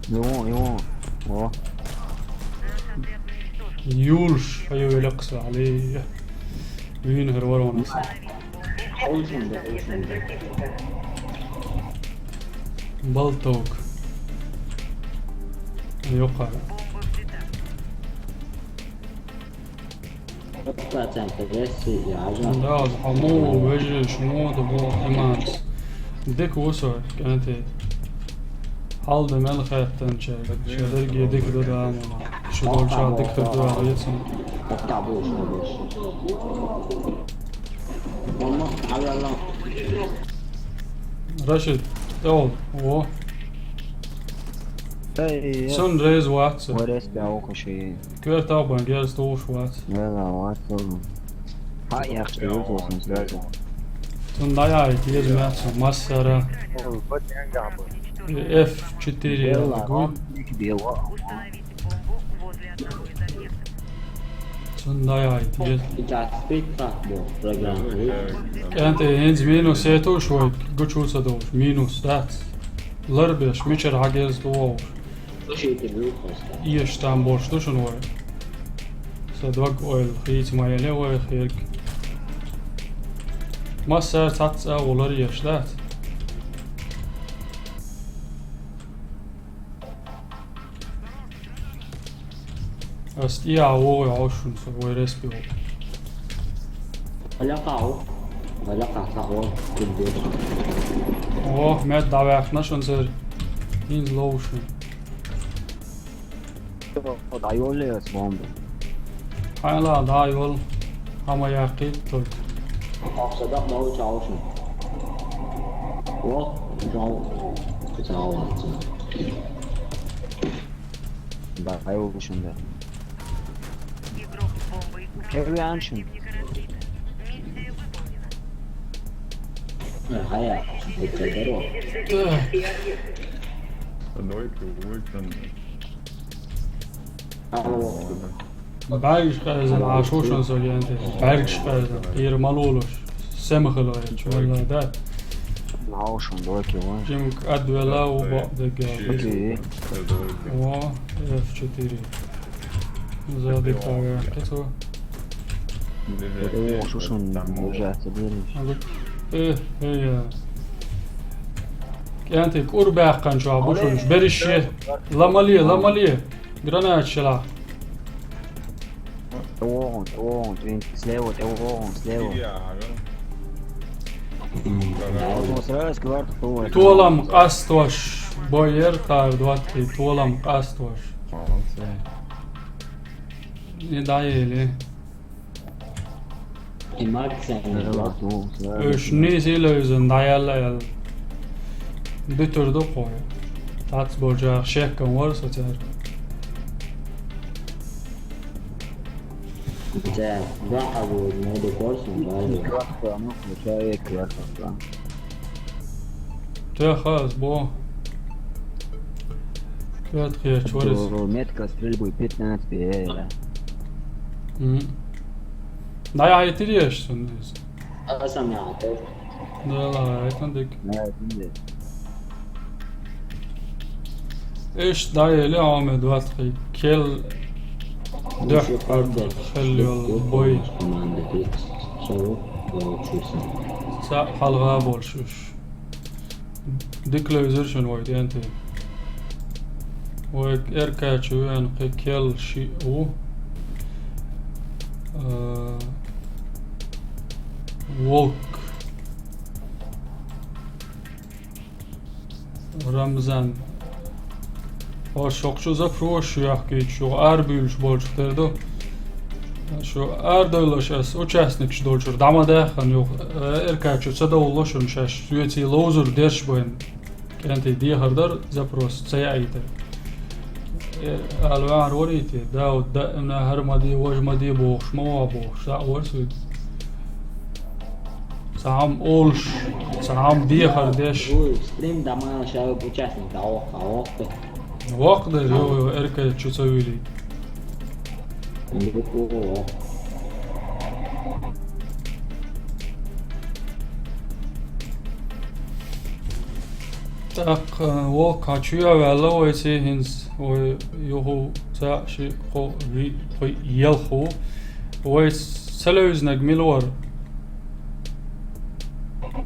Йо, йо. О. Юлш, айо, великс, али. Вин хер варон. Балток. Йока. Процент версии, я же. Да, хамо, вежи, шмо, да, бо, иманс. Дик усо, кенти. Хал да мел хаттан чай. Шадарги дик да, да, мала. Шудол ча дик да, да, яцын. Октабу, шудол. Мама, алла, алла. Рашид, тол, о. Эй, сон рез ватса. Варес бяо коши. Квертал бан герз туш ватса. Вела ватса. Ха, я что, вот он сразу. Сон даяй, тез мяцу, массара. Эф четыре. Бела, гу. Бела. Сон даяй, тез. Сейчас ты как был программа. Кенти, инз минус, это уж вот, гучу садош, минус, да. Ларбеш, мичер хагерз туш. Слушайте, вы просто. Иеш там борш, слушай, ну. Са дог ойл, хийц майеле ой, хирк. Массар цац а улар иеш, да. Ас иа вогӀу хьошун со вай респи вогӀу. Валякъа ву. Валякъа сахо. Кулбе. О, мед давяхна шун сер. Инз лоушен. Дайволле яс бомба. Хайла, дайвол. Хама яхид только. Ахсада мау чаушун. О, чау. Чау. Да, хай улучшен, да. Игрок с бомбой ушёл. Кевианшин. Миссия выполнена. Хая, это здорово. Так. Давай ты вылетим. Алло. БӀаргаш къаьзан, Ӏашо шун со генте. БӀаргаш къаьзан. Ира малулуш. Сема хила вай, чу валла да. Наушен блоки вон. Жим адвела у бо дега. Окей. О, эф четыре. Задыхая. Кецо. О, шушун уже отсидели. Э, э, я. КӀентӀи кӀур баьккханчохь бу шуна, беррише. Ламале, ламале. Гранат шелахь. ТӀе вогӀун, тӀе вогӀун, тӀе вогӀун, слева, тӀе вогӀун, слева. М, давай. Сразу кверху. Толам къастош, бойер тар двадцать, толам къастош. Молодцы. И даели. И Максим. Уж нийса левзан дӀаяьлла аьлла. Дуьтур ду кхо. Тац болчарах шеккан вара со цаьрга. Да, да, а вот, ну, это корсун, да, да. Человек, я. Тоьха аз бо. Коьрта кхеча вар иза. До метка стрельбы пятнадцать, э, да. Мгм. ДӀаяхьийтирий аш цунна иза? Аса ма яхьийтар. Дала, яхьийтан дика. Яхьийтан дика. Иштта дӀаели, Ахьмад, вац-кх, кел дуьххьара хила йола бой. Цхьаъ хьалха болуш уьш. Дика левзира шуна вай, кӀентий. Вай эр кхаьчна веана кхин кел шиъ ву. А, Волк. Рамзан. Ош хӀокху чу запрос ю яхкийча, шу арабуьйлуш болчух тера ду. Шу арадевллаш ас участникаш долчуьра дӀа ма даьххана юха, э, эр кхаьчна ца довлало шуна шаьш, соьций ловзур дерш байна. КӀентий, дехар дара запрос ца яийта. Э, ала ваьхьар варий те, Дауд, даимна хӀара ма де, важа ма де бохуш, ма ваха бохуш, цхьаъ вара соьга. Цхьа хӀума олуш, цхьа хӀума дехар деш. Вуй, стрим дан ма ша участник дӀавоккху, воккху. Воккху дара, йо, йо, эр кхаьчна чу ца вуьйлий. Дукха ву. ТӀаккха, э, Волк, хьан чу а ваьлла вайций хӀинца, вай юха цхьаъ, шиъ, кхоъ, виъ, пхиъ, ялх ву. Вай ца левзинарг мила вара?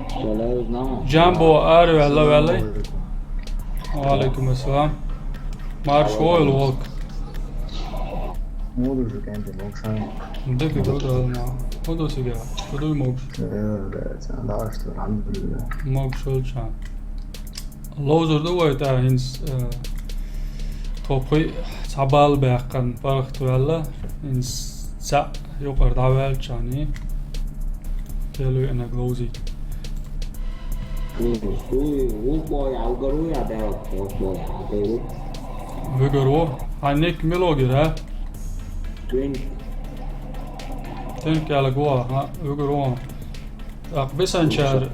Ца левзина. Джамбо араваьлла, ваьллий? Ва алейкум ассалам. Марша вогӀийла, Волк. Муха ду, кӀентий, могуш? Дика ду, Дала ма. ХӀун ду цига? ХӀун дуй могуш? Э, бля, цхьа даш ду, алхьамдулиллахӀ. Могуш волча. Ловзур ду вай тӀаккха хӀинца, э, тхо пхиъ цхьа балл баьккхина паргӀатваьлла, хӀинца цхьаъ юкъара дӀаваьлчарний, кел веанарг ловзийта. Вуьгур ву я, вуьгур ву я, Дауд, вуьгур ву я, Дауд. Вуьгур ву? Хьан ник мила ву гира? Твинк. Твинк аьлла гу, хьан, вуьгур ву. ТӀаккха бисанчара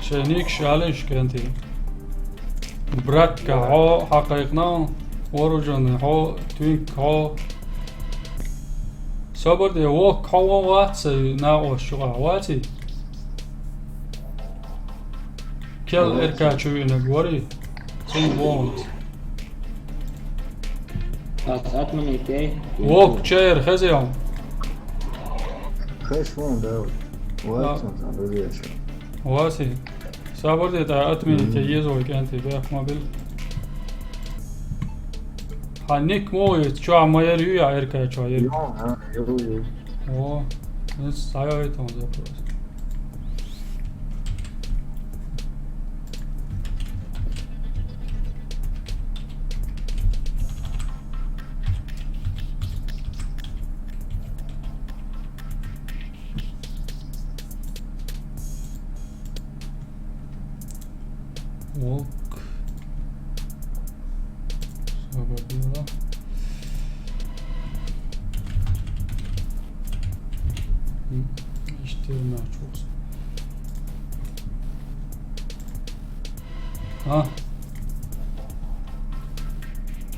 шайн никаш алийша, кӀентий. Братка хьо хьакхайкхина, вооружённый хьо, Твинк хьо. Собар де, Волк хьо вон вац, сай накъост чу къахь ваций? Кел эр кхаьчна веанарг варий? Цунна вон вац. Ас отменить яй. Волк, чайр хезий хьуна? Хезаш ву, да. Вац, а, сан, сан, везеш. Вац и. Собар де, тӀаккха отменить яй еза вай, кӀентий, бехк ма билла. Хьан ник муха ю, чохь ма яра ю, я эр кхаьчна ю? Ю, а, ю, ю. О, хӀинца схьайойту хьуна запрос. Волк. Собар де. М, иштта ма чукху. А?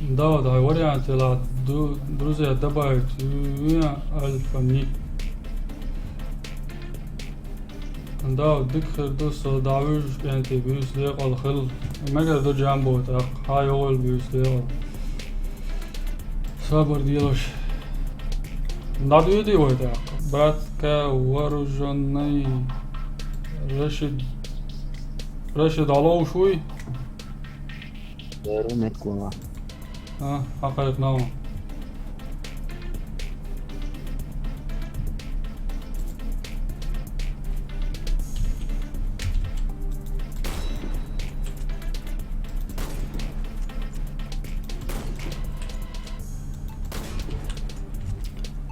Да, да, вариант ела, ду-, друзья добавить, у, у, альфа ник. Да, дика хир ду, со дӀавуьжу, кӀентий, буьйса декъала хила. Мегар ду, Джамбо, тӀаккха, хьан йогӀийла буьйса декъала. Собар делаш. ДӀадоьдий вай тӀаккха? Братка вооружённый. Рашид. Рашид, хьо ловш вуй? Беру мекла. А, хьакхайкхина ву.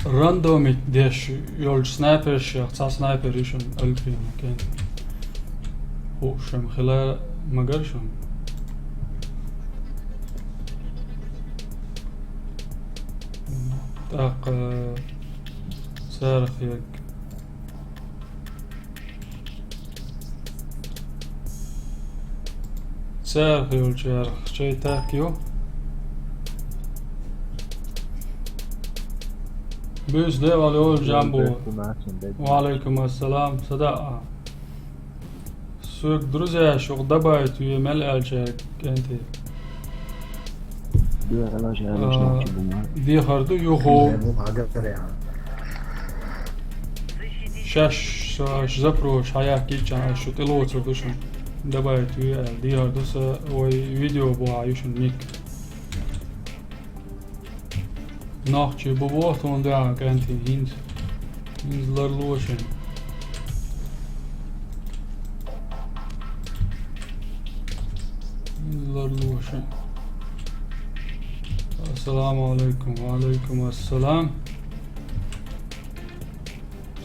Рандомить деш йолчу снайпершех цхьа снайпер ю шуна, Альпина, кӀентий. ХӀу, шуна хила ма гара шуна. ТӀаккха царах ерг. Церхилчерх чай так ю. Буьйса декъала йолчу Джамбо. Ва алейкум ассалам. Сада а. Соьга друзья шух дабайт ве мел аьлча кенти. Дуьхьал а, дехар ду юху. Шаьш, шаьш запрос хьаяьккхича, шу тӀелоцур ду шуна. Дабайт ве аьлла, дехар ду сан, вай видео бохьа ю шуна ник. Нохчий бу боху тхуна дуьхьал кӀентий, хӀинца. ХӀинца ларло шуна. ХӀинца ларло шуна. Ассаламу алейкум, ва алейкум ассалам.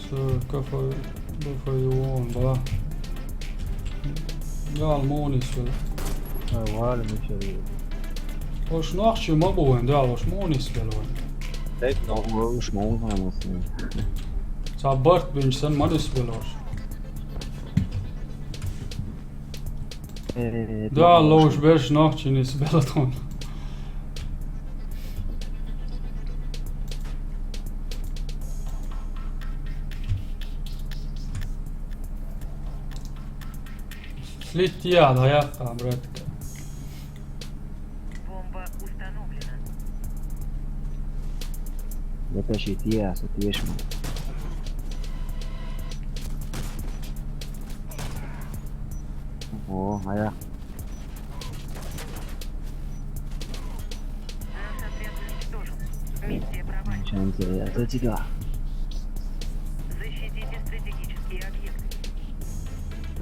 Со кафе, кафе вон, ба. Ял муни со. Ай, вали мичари. Ош нохчий ма бу вайн, да, ош муни со вайн. Дай, но, ош муни ма со. Ца барт бинч сан мани со ош. Э, да, лоуш берш нохчий нисбелла тхуна. Слить я, да, я, а, братка. Бомба установлена. Вытащить я, соответственно. О, а я. Наш отряд уничтожен. Миссия провалена. Ничего не теряю. Это тебя. Защитите стратегические объекты.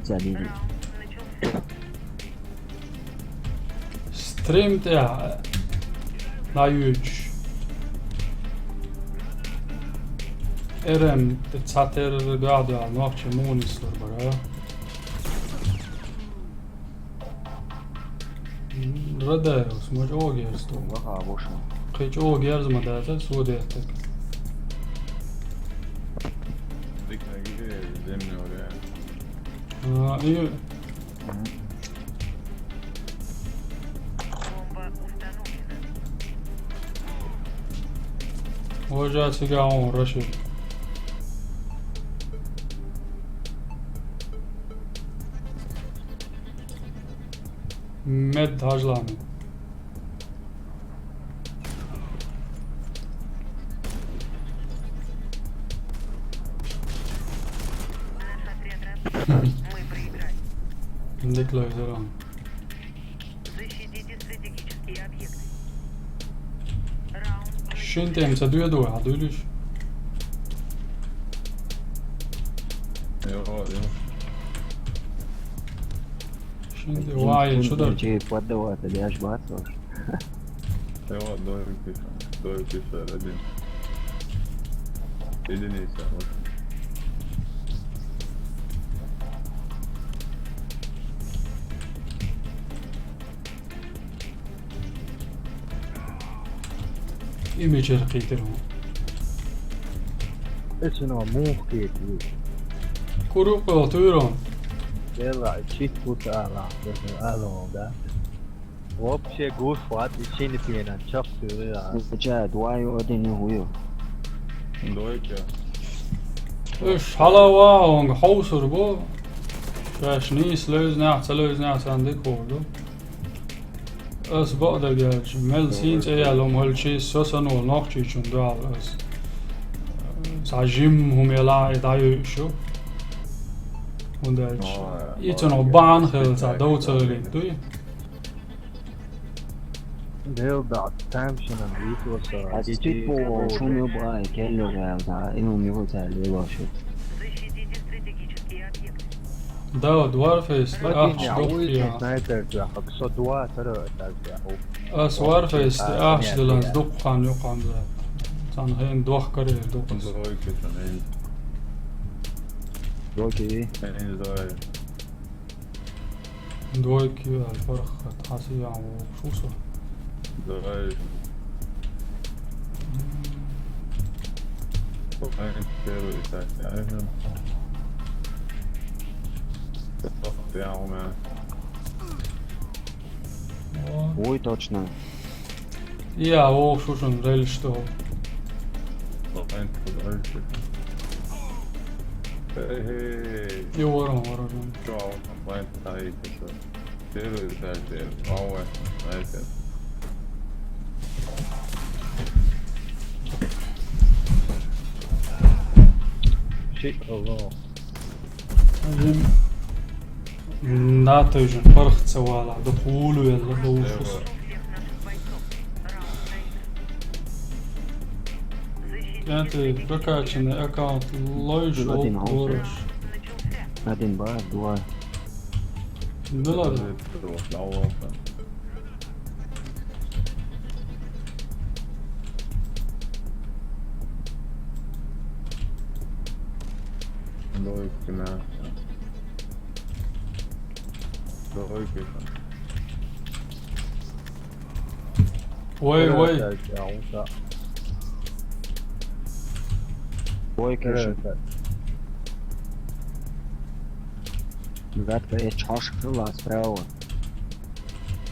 Тебя не вижу. Раунд начался. Стрим тӀехь на юьйцуш. Эрем тӀе цхьатерра дуьхьа-дуьхьал нохчий муха нислур бара? Радаевс, ма чӀогӀа герз ду. Ваха бу шуна. Кхин чӀогӀа герз ма дац, со деттаг. Дика гире, земля валя. А, и Мгм. Бомба установлена. Вожа цига он, Рашид. Мед хьажлами. Наш отряд разбит. Мы проиграли. Дика лайзаран. Защитите стратегические объекты. Раунд. Шин тем ца дуя дуя, а дуйлиш? Йо, йо. Шин де вай, что да? Че поддаваться, я ж бацал. Всё, двое выписано. Двое выписано, один. Единица, вот. Имиджер кхийтира хьуна. Эцунах муха кхета ву? Курукъо туйрон. Дела, чит кута ала, ала, да? Вообще гуш вац, и шина пенан чакх туйра. Ча, двое один не хую. Двойка. Уж хьалава онга хьовсур бу. Шаьш нийса левзинехь, ца левзинехь сан дика хуур ду. Ас бакъдерг аьлча, мел сийна цӀе яьлла хӀума хилча, со санна волу нохчичунна дуьхьал ас. Цхьа жимма хӀума ялахь а, и дӀаюьйуш ю. ХӀунда аьлча, и цунах бахьана хилла цхьа дов ца хилийта дуй. Дел дац, тамашийна витоса. А дичи по шуну бай, келло гал, да, ину ми вот царь лева шу. Защитите стратегические объекты. Да, Dwarface, ахча дохуя. Снайпер тӀехь, со два тара тӀехь. Ас Dwarface ахча деланца дукха хан юкъам да. Цан хен дохкаре дукха. Дойки. Дойки, аль пархат, хасиян ву, шуса. Давай. Давай первый, так, я. Прямо у меня. Ой, точно. Ja, oh, schon schon, realistisch. Noch eins von euch. Hey, hey. Jo, warum, warum? Ciao, mein Teil ist es. Zero ist halt der. Aua, Alter. Shit, oh no. Ем, наатай жин парах цавала, да хулу яла, да ушус. Кенти прокачанный аккаунт лойш Один аус. Лойш. Один бар, два. Ну ладно. Логика, да. Логика. Ой, ой. Опять я уса. Ой, кешен. Гадка, я чашка справа.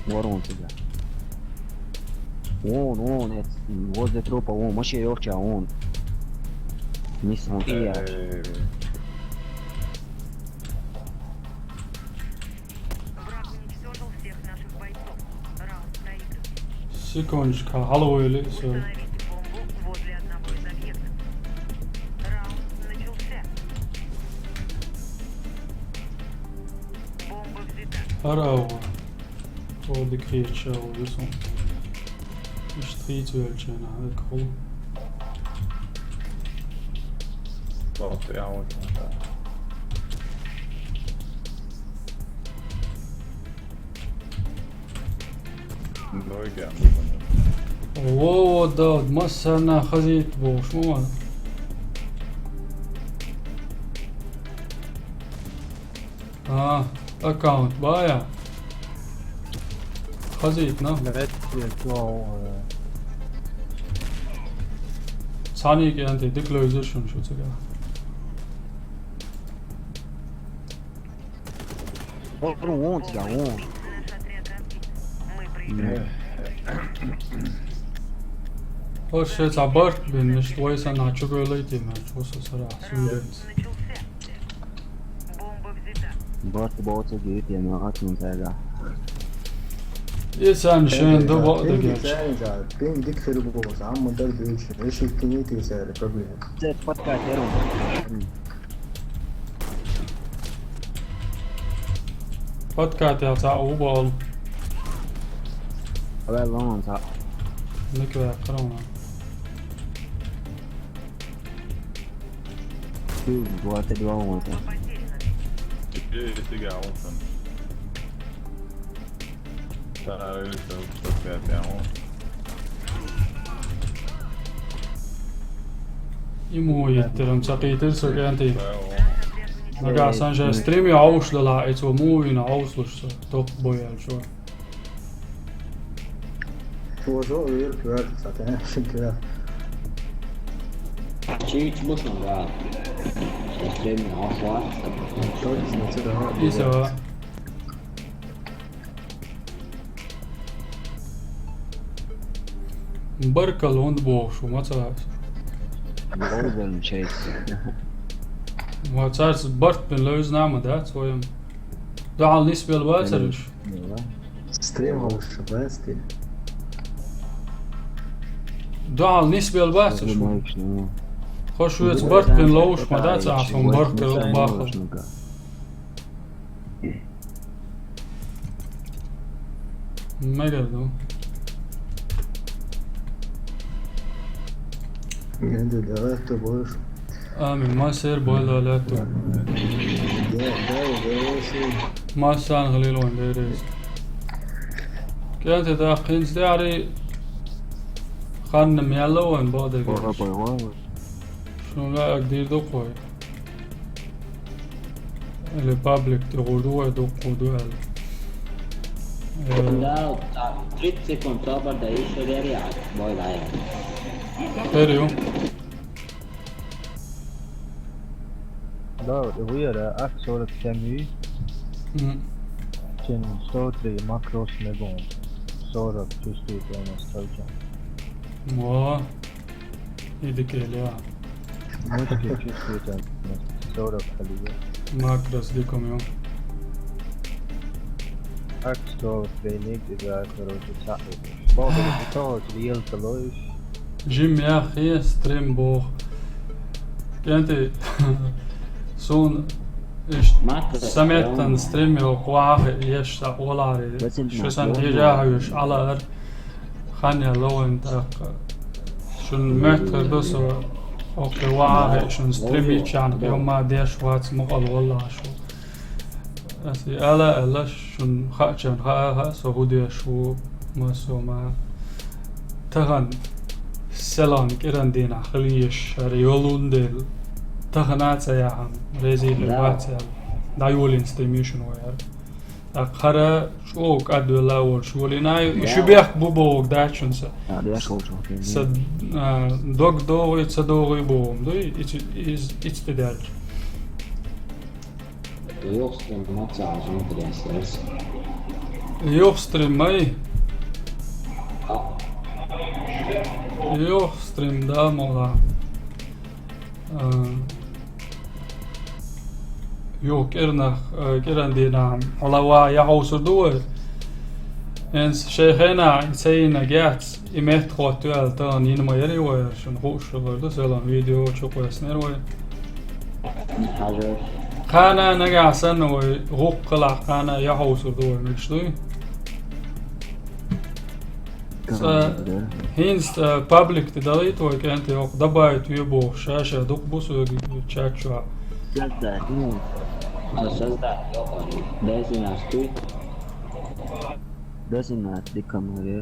Ворон тебя. Вон, вон, это, возле трупа, вон, вообще ёрча, вон. Не смотри, я. Э, Враг уничтожил всех наших бойцов. Раунд проигран. Секундочка, алло, или все. Установите бомбу возле одного из объектов. Раунд начался. Бомба взята. Арао. Тоди кричал, юсон. Иштри тюэлчена, хол. Просто я вот. Логика. О, да, массана хазит бош, мама. А, аккаунт, бая. Хазит, на. Давайте я чё, э, Цани кенти, дик лойзер шун шуцига. Ворон, вон тебя, вон. Наш отряд разбит. Мы проиграли. О, шет, а барт бин, ниш, твой сан, а чё было идти, мя, чё со сара, сюнденс. Начался. Бомба взята. Барт боца гейт, я на хатун тайга. Исан шен, да, ба, да, герч. Пинг дик хэр бо, ам модер дүүч. Эшик тини тесэр проблем. Це подкатером. Подкат, я ца, убал. Абе, лон, ца. Ник ве, карона. Ты, два, ты, два, вон, ца. Теперь ты гаунтон. Стараюсь, что опять я он. Иму еттерем, цакитер, сокенти. Нага сан же стрими ауш лала, эцо муин ауш луш, топ боял шо. Чего же, уверь, квер, кстати, квер. Чивич бушунга. Эстреми ашла. Точно, тебя. Иса. Баркал онд бош, маца. Голден чейс. Маца барт бен лоз нама, да, своем. Да, ал нис бел бацарыш. Стрим лучше, да, стрим. Да, ал нис бел бацарыш. Хош вец барт бен лош, ма да, ца, фон барт бен бахал. Мегер, да. Енді давай ты будешь. Амин, масер бойла ляту. Да, да, да, да. Масан халил ван дерес. Кенте да хинс де ари ханны мяла ван бода. Ора бойла. Шунга агдир до кой. Или паблик де гурду вай до куду ал. Да, тридцать секунд, тобар да ишо дери ак, бой да я. Перио. Да, вы я ак сорок семь, чин сто три макрос мегон. сорок чувствует у нас столько. Во. Иди келя. Мы такие чувствуете, сорок халия. Макрос диком ё. Так что тренинг, да, короче, цаӀ. Бог, это то, что ел толоешь. Жим яхе стрим бох. КӀанти, сун иш Макрос, саметтан да. Стрим ё квахе еш са олари. Восемь Шу сан ноль. Дежа еш алар. Хан я лоин так. Шун мехтер досо. Окей, вахе шун стрим ичан. Ёма деш вац мукъал валла шу. Аси ала ала шун хачан ха ха со гудеш ву масома. Тахан селан киран дина хлиеш шар ёлун дел. Тахан аца яхан. Рези Да. Хлебаца. Да ёлин стрим ишун ваяр. Акхара чӀо кӀадвелла волуш волина, и Да. Шу бехк бу богу дачун са. А, бехк волчу. Са, а, дог догӀуй, ца догӀуй богум дуй, ици, из, ицти даьлча. Йохстрим маца жинтрясерс. Йохстрим май. А. Йохстрим, да, мола. А, юх кӀирнах, э, кӀиран дийнахь, хьо ла ва яхьовсур ду вай? ХӀинца шайн хенахь и ца йина гехц, и метта хӀоттаваьлла тахана йина ма яри вай, шуна хууш хилар ду, селан видео чу кхоьссинера вай. Хьажар. Кхана нагахь санна вай гӀуккхалахь кхана яхьовсур ду вай, мегаш дуй? Цкъа хӀинца, э, паблик тӀе далийта вай кӀентий, хӀокху дабайт ве бохуш, ша-ша дукха бу соьга чат чохь. Создать, ну. А, создать, йо, дайзинаш туй? Дайзинаш дика ма ве.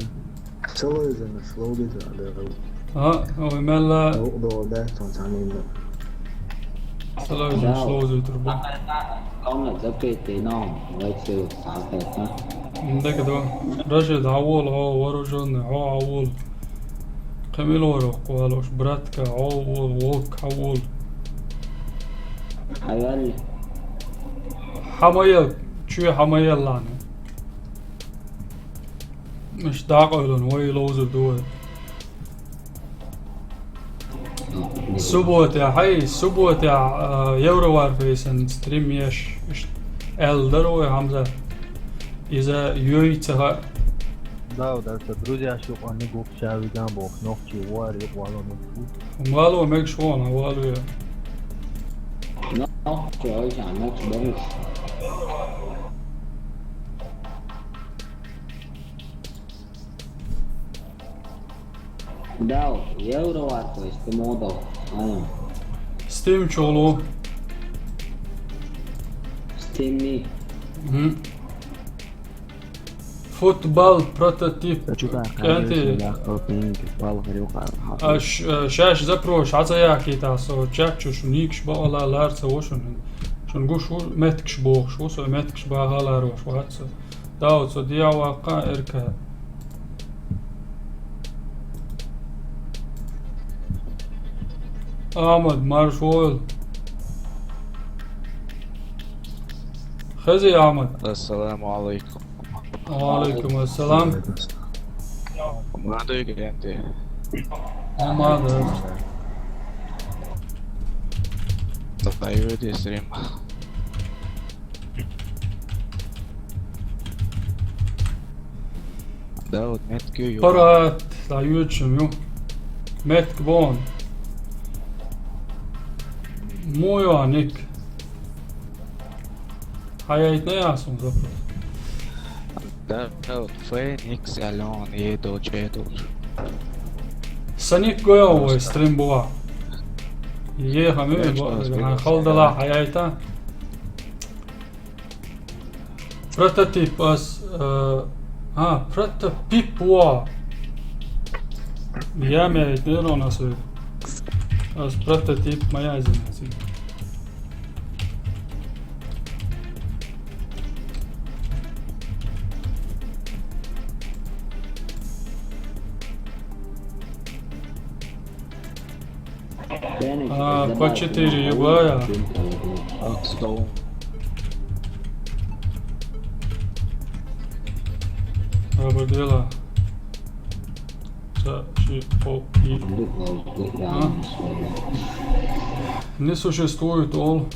Ца лайзинаш ловдийта а дара. А, ой, мелла. Ловдо, да, тон цхьаьна. Ца лайзинаш ловзуьйтур бу. Комната закрытый, но вай цу сахьтехь. Дагадо. Рашид, хьан волу хьо вооружённый, хьо хьан волу? Кхин мила вара хӀокху валуш, братка, хьо волу, волк, хьан волу? Хьан ваьлла? Хьан ма ел, чоь хьан ма еллахьана. Иштта дӀакъевлина, вай ловзур ду вай. Субботехь, хьай, субботехь, а, Евроварфейсан стрим еш, иштта аьлла дара вай, Хьамзат. Иза йой ца хаьа. Да, да, со друзьяш юкъа нигух ша виган боху, нохчий вар юкъа валон ву. Вало мегаш вон, вало я. Нохчий ойчан, нохчий баруш. Дал, евро вар, то есть, ты модал. А. Steam чолу. Steam-и. Мгм. Футбол прототип. Хочу так, кӀанти. Конечно, да, кто-то не пал, говорю, ха-, ха-. Аш, э, шаш запрос, хьан ца яхкийта со, чат чу шу никаш бакъала лар ца ву шуна. Шуна гуш ву, меттигаш бохуш ву, со меттигаш баха ларош вац со. Дав, цо дегӀ ваккха эрка. Ахьмад, марш войла. Хези, Ахьмад. Ассаламу алайкум. Ва алайкум ассалам. Ма дуй, кӀанти. Ма ду. Дай веди стрим. Да, вот метки ю. Парат, да, ючим ю. Метк бон. Муйо ник. Хьаяйтна ясун запрос. Да, да, вот Феникс, Алён, еду, чеду. Саник гоя вай стрим буа. Е хами, халдала хьаяйта. Прототип ас, э, а, прототип во. Я ме дерон ас. Ас прототип моя извиняюсь. А, по четыре югая. Абурдела. Ца, ши, кхо, и. Не существует олу.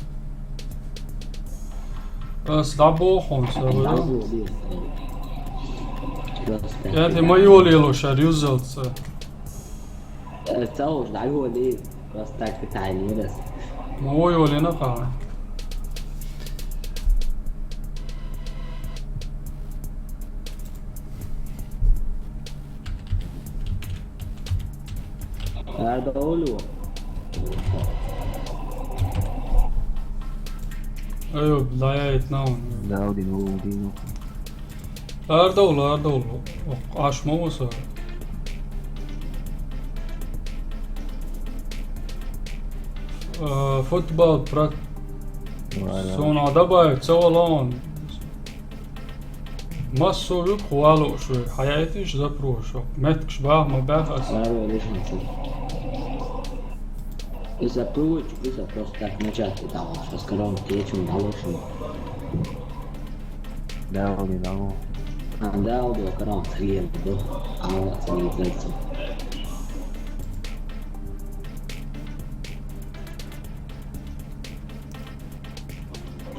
Ас дӀабоху хьуна, ца вара. КӀентий, ма йолаело шаьра юззалц. Ца уж дӀайолий, просто так питание раз. Ма вон йолийна кхана. Ара довлу. Айо, дӀаяйта наун. Даудин, Даудин. Ардовла, ардовла. Аш ма васа. Э, футбол про-, Вала. Суна дабай, ца валон. Массо вик хвалу шуй. Хьаяйтиш запрошу. Меткш бах ма бах ас. Ара, лишнца. Иза пулуч, иза просто так начать давал, что скоро он течу, наушник. Даун, Даун. А, Даун, Даун, караун, хрен, да. А, вот, смотри, зайца.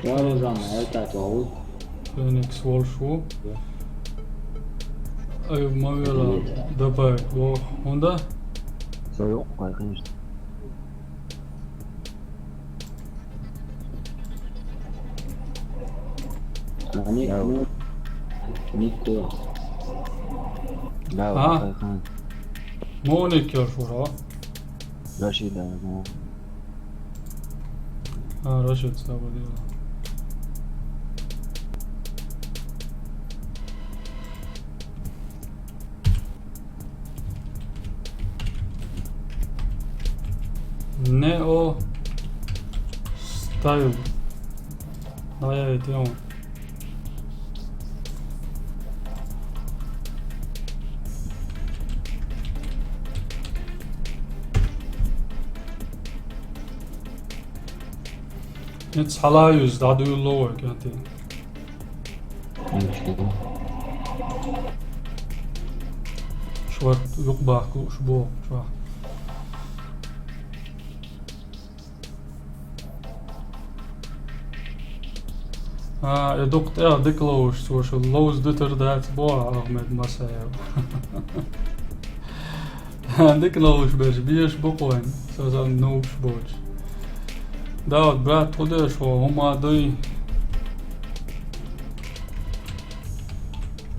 Вооружённый, это Даун. Феникс волуш ву. Ай, ма вела, добавить, во, хӀунда? Всё, конечно. А ник, Да. Ну, никто. Да, А? Вахай хан. Муха ник йолуш вара? Рашид, да, ну. А, Рашид, сабадила. Нео стайл. Да, я это он. Эцхьалаюз, дӀадуьйлало вай, кӀентий. Ничего. Шварт юкъ бахка лууш боху чохь. А, и дукха тӀе дика ловуш, цо шу ловза дуьтур дац боху Ахмед Масаев. Дика ловуш берш беш бу кхойна, со сан нугуш боцуш. Да, вот, брат, кху деш ву, хӀума дуй.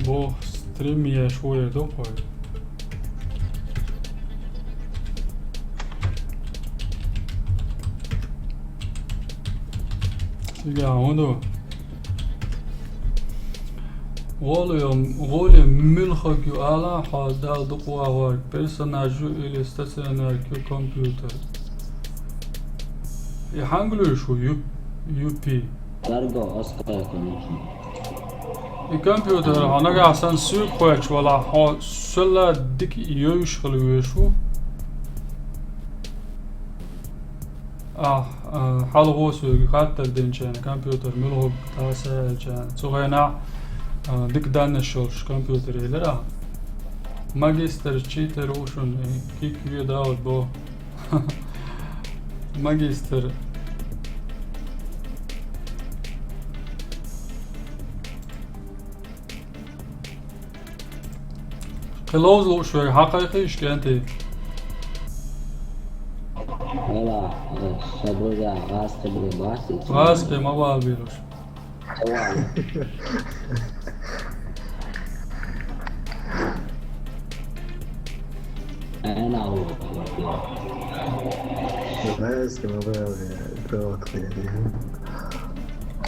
Бо стрим еш вуер ду кхой. Цига хӀун ду? ГӀоле, гӀоле муьлхаг ю ала, хьо Дала дукха вахарг, персонаж ю или стационарка ю компьютер? И хьанга луьйш ву ю-, ю пи? Дарго, оскал, конечно. И компьютер, хьо нагахь санна суьйга кхоьчуш валахь, хьо суьлла дика йовзуш хила везаш ву. Ахь, а, хьалхо соьга хаттар динчарна, компьютер муьлхарг таса аьлчарна, цу хенахь, а, дика даннаш йолуш компьютер елира ахь. Магистр читер ву шуна, и кик ве Дауд бо. Магистр. Кхин ловза лууш верг хьан кхайкхийша, кӀентий? Вала, э, ша буза гӀазкхи бу баций? ГӀазкхи ма бала бийр уьш. Вала. Ана ву. ГӀазкхи ма бала бийр, кого тхуьлу.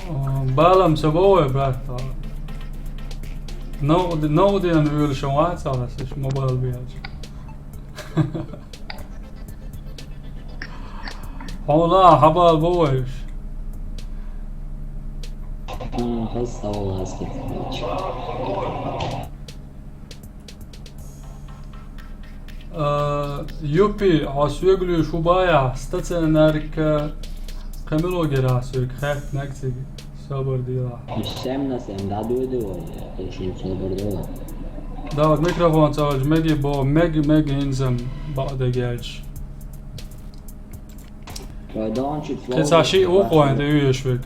О, балам ца бо вай, брат. Новкъа-, новкъа дена вуьйлуш ван вац ахь, аса ма бала беача. Хьуна хьан бала бо вай уьш? Хьуна хаза савал аскица. А, ю пи, хьо соьга луьйш ву бахьа, стационарка кхин мила гира ахь соьга, хаьттинарг цига, собар делахь. Шемнас эм дӀадоьду вай, кхин шуна собар делахь. Дауд, микрофон ца хилча мега бо, мега, мега хӀинца бакъдерг аьлча. Вай дончик кхин цхьа шиъ ву кхоьнна тӀе уьйш верг.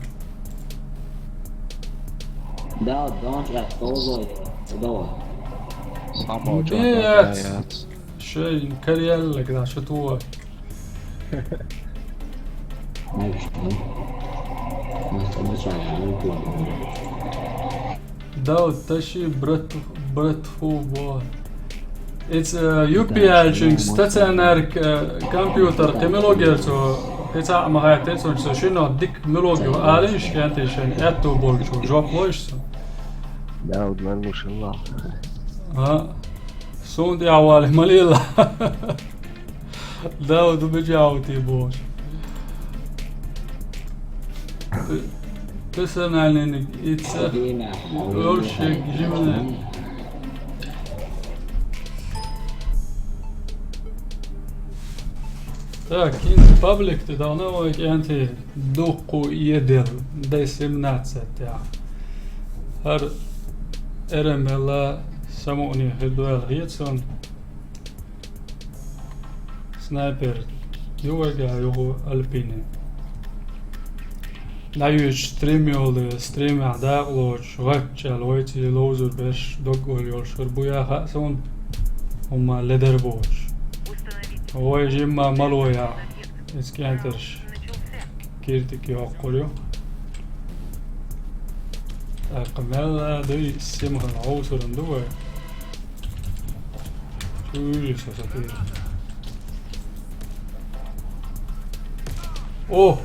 Дауд, дончик аьлла, довзой, давай. Самого Бец! Шайн карьерла гра шу ту. Дауд, таши брат, брат фу бо. It's, э, U P L-чуьнга стационар, э, компьютер, кхин мила герцо, кхин цхьа а ма хаьттира цунца, со шиннах дика мила гу, алин шкентий шен, аьтту болчу, жоп лойш со. Дауд, ван лушалла. А? Суна тӀехь вале, ма лела. Дауд, бежавти бохуш. Персональный низ, ица, Дина, йолшик, жимана. Так, кин паблик, ты давно вай кенти дукку едел, дай семнадцать, я. Хар эремела самуни хидуэл хицун. Снайпер. Ю вайга юху Альпине. ДӀаюьйцу стрим йолу, стримехь дакъалоцуш, гӀаттачу аьлла, вайций ловзур берш дог олу йолуш хир бу, я хаьа суна, хӀумма ледар боцуш. Вай жимма мало яхьа, иза кӀентарш киртиг йоккхур ю. ТӀаккха мел а дуй, симхана хьовсуран ду вай. Чу уьйжи со сатийра. О!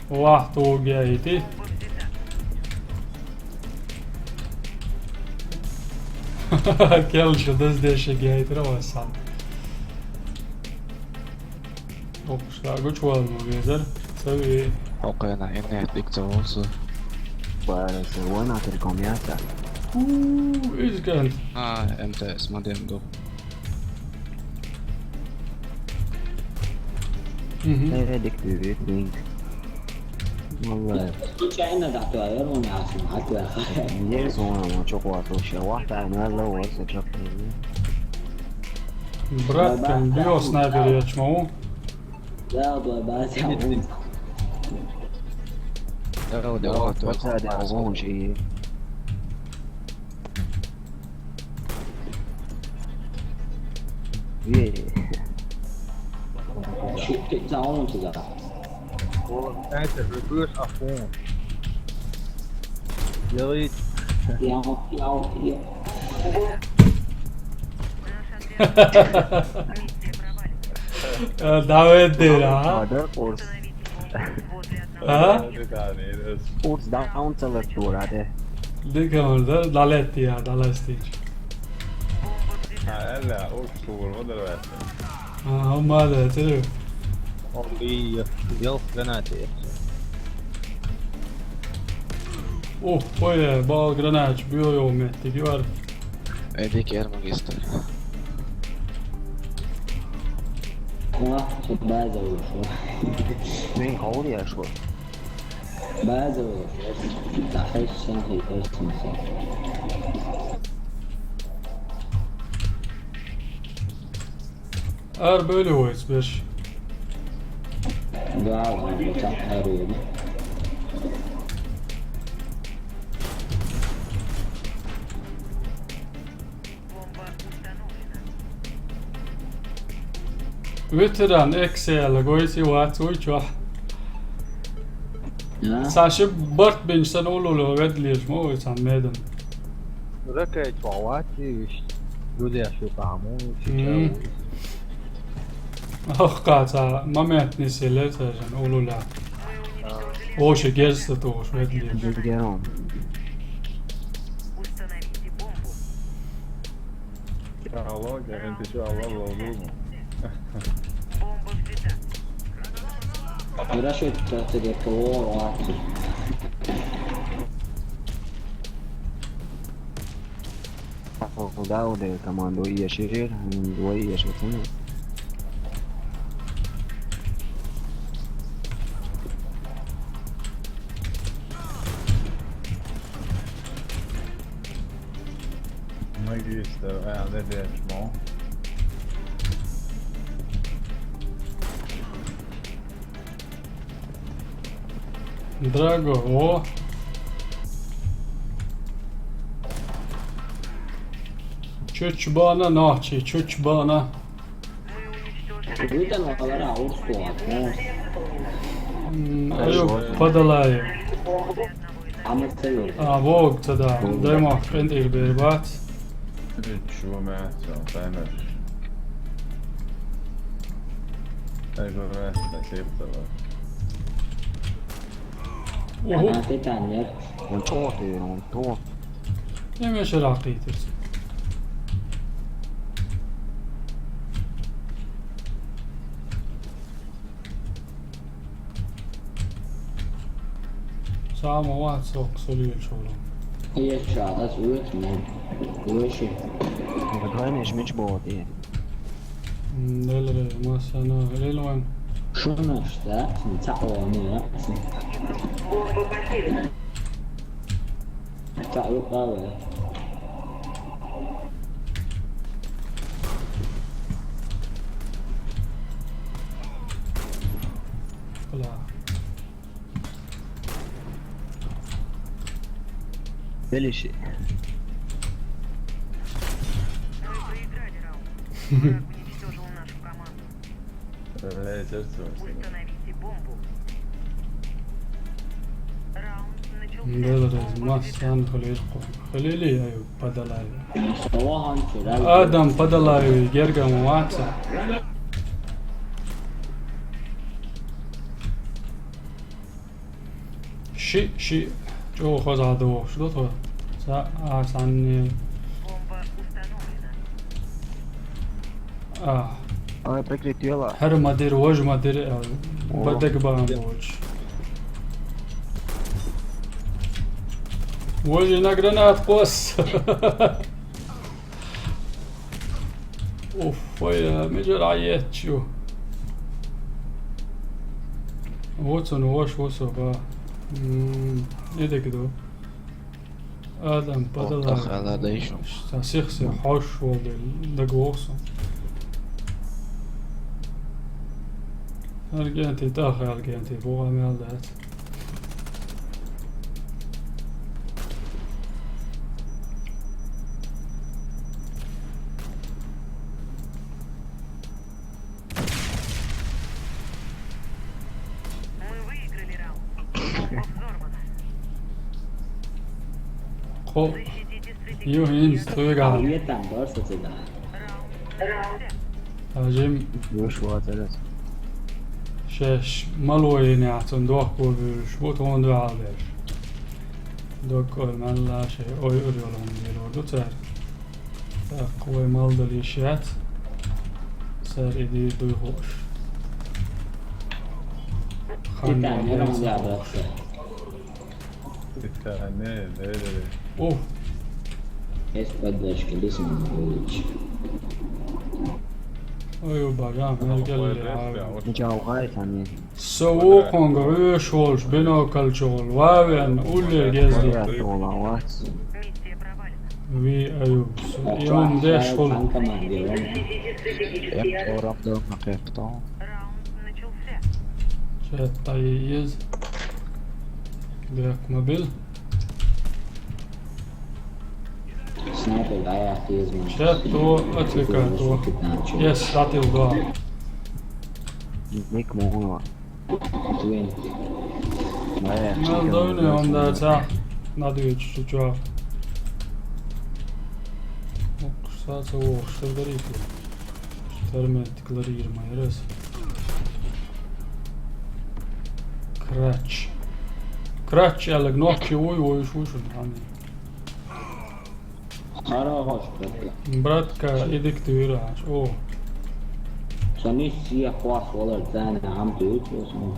Вахт угу яйти. Кел шу даз дешиг яйтира вай сан. Окуш, а гучувала ма везар. Ца ве. Окей, на, интернет дик ца волсу. Бара, се война, телеком яца. Ууу, изган. А, М Т С, мадем ду. Мгм. Э, дик ты, дик, дик. Валлай. Случайно да, то, я, ну, не, а, а, то, я. Есть, вон, вон, чё, класс, вообще, вахта, ну, я, вот, чё, Брат, там био снайпер я чмау. Да, да, да, да. Здорово, здорово, здорово. Пацаны, а вон же и. Ей. Чё ты за он туда? Знаете, любишь афон. Делает. Я, я, я. Э, давай, дыра, а? Мадам Орс. А? Orada bir tane yeriz. Orada down çalar bu arada. Dikkat orada, dalet ya, dalet stage. Ha, ella, o çukur, o da var. Ha, o madde, tüh. Oldu iyi, yok, yok, ben hadi. Oh, boy, bal granat, bir yol metti, bir var. Эдик Эрмагистр. О, сюда зову, что? Блин, кого я шел? База, да, хай, сэн, хай, хай, сэн, сэн. Ар бөле ойс беш. Да, он там ар ери. Ветеран Excel, гойси вац, уй чох. А? Саши барт бенч сан олулу ведлеш мо, ой сан медан. Ракай чох вац, иш. Люди аши паму, иш. Ох, каца, момент не селер, сажан, олула. Оше герста то, ош ведлеш. Герон. Алло, гарантия, алло, алло, алло. Хорошо, это тебе кого, ладно. Куда ударил команду Яшир? Двое Яшир. Isto, evo, ne biješ mo. Drago, o. Čuč bana, noći, čuč bana. Vidite, no, allora, Urso, no? Mm, ajo, padalaj. Amo se jo. A, vog, tada, dajmo, entir berbat. Čuo me, so, tajmer. Ajmo me, da se je to. Oho. Ana te tanja. On čuo ti, on čuo. Ne me šera qitir. Samo vat sok solil šolo. Ieš, as ujet mo. Uješi. Gledajneš mič boti. Delre, masana, lelvan. Šunaš, da? Sam ca'o, ne, ja? Ca'o, pa, ve. Hola. Beleši. Враг уничтожил нашу команду. Uстановите бомбу. Раунд начался. Delre, masana, Halil ko. Halili, ajo, padalaj. Adam, padalaj, gerga mo maca. Ši, ši. Čuo, hoza do, što to? Sa, a, san, e. A. Aj, prekritio la. Her madir, voj madir, e, badek ban voj. Voj na granat pos. Uf, oj, e, međer ajet ču. Vocon, voš, voso, ba. Mm, ide gido. Adam, padala. Ota hala da išo. Sa sih se hoš volde da goso. Algenti, ta algenti, bu amel dat. Ko, ju hins, tu ga. Ajim. Još vataras. Šeš, malo je neacon dohko biš, vot on dve aleš. Dok oj malla še, oj urjolom bilo ducer. Tak, oj mal dali šet. Ser idi duj hoš. Ti tane, ne, ne, ne, ne. Uf. Es podrška, gdje sam mogući? Oj, u bažam, ne gel. Čao, kaj sam je? Sovuq on, g'uš volš, binokalčol, vaven, ulle gezdi. Ja, to la, vac. Vi, aju, so, i on deš hol. Kanka man diyor. Hep orap da nakepto. Četa je jez. Bek mobil. Sniper, ayak jez mi. Čet to, ačeka to. Yes, that is go. Nek mo. Twin. Ma je, ma čekaj, dobro, onda, čekaj. Sa, na dvijeću ću ja. Sad se ovo, što da riti? Štar me deklarirma, res. Krač. Krač, ali gnoči, uj, uj, uj, uj, uj. Hara hoş, bratka. Bratka, idi aktiviraš. O. Sa nisi ja hlas voler tane, am tu jutro sam.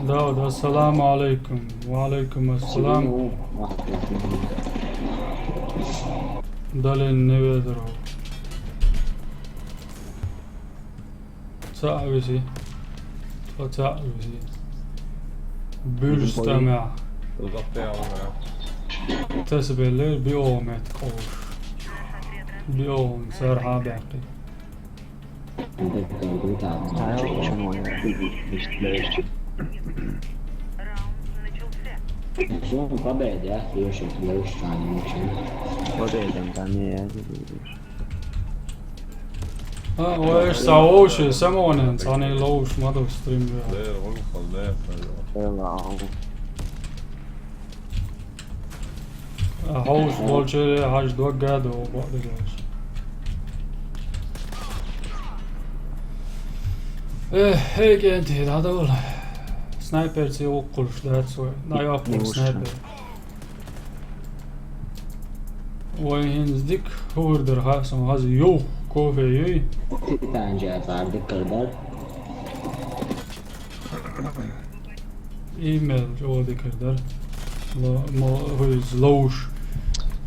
Da, da, selamu alejkum. Ve alejkum selam. Dali ne vedro. Ca visi. Ca visi. Bülstama. Uzakta ya. Tesbeler biomet koş. Биогун сар хьа баьккхи. Победа, я слушаю, я уж тянем, ничего. Победа, да, не, я не буду. А, ой, саоши, самонен, цани лоуш, мадо стрим, я. Лер, гол, холдер, холдер. Эла, ау. Хьовш болчуьра хьажа дог а ду, бакъдерг аьлча. Э, хӀей, кӀентий, дӀадовла. Снайперца вукхулш дац вай. ДӀайоккхур Лучше. Снайпер. Вай хӀинца дика хӀур дара хаьа суна, хаза юх кофе юй. Титанча цӀар дика дар. Имейл чӀогӀа дика дар. Ло-, мо-, хӀуьз ловш.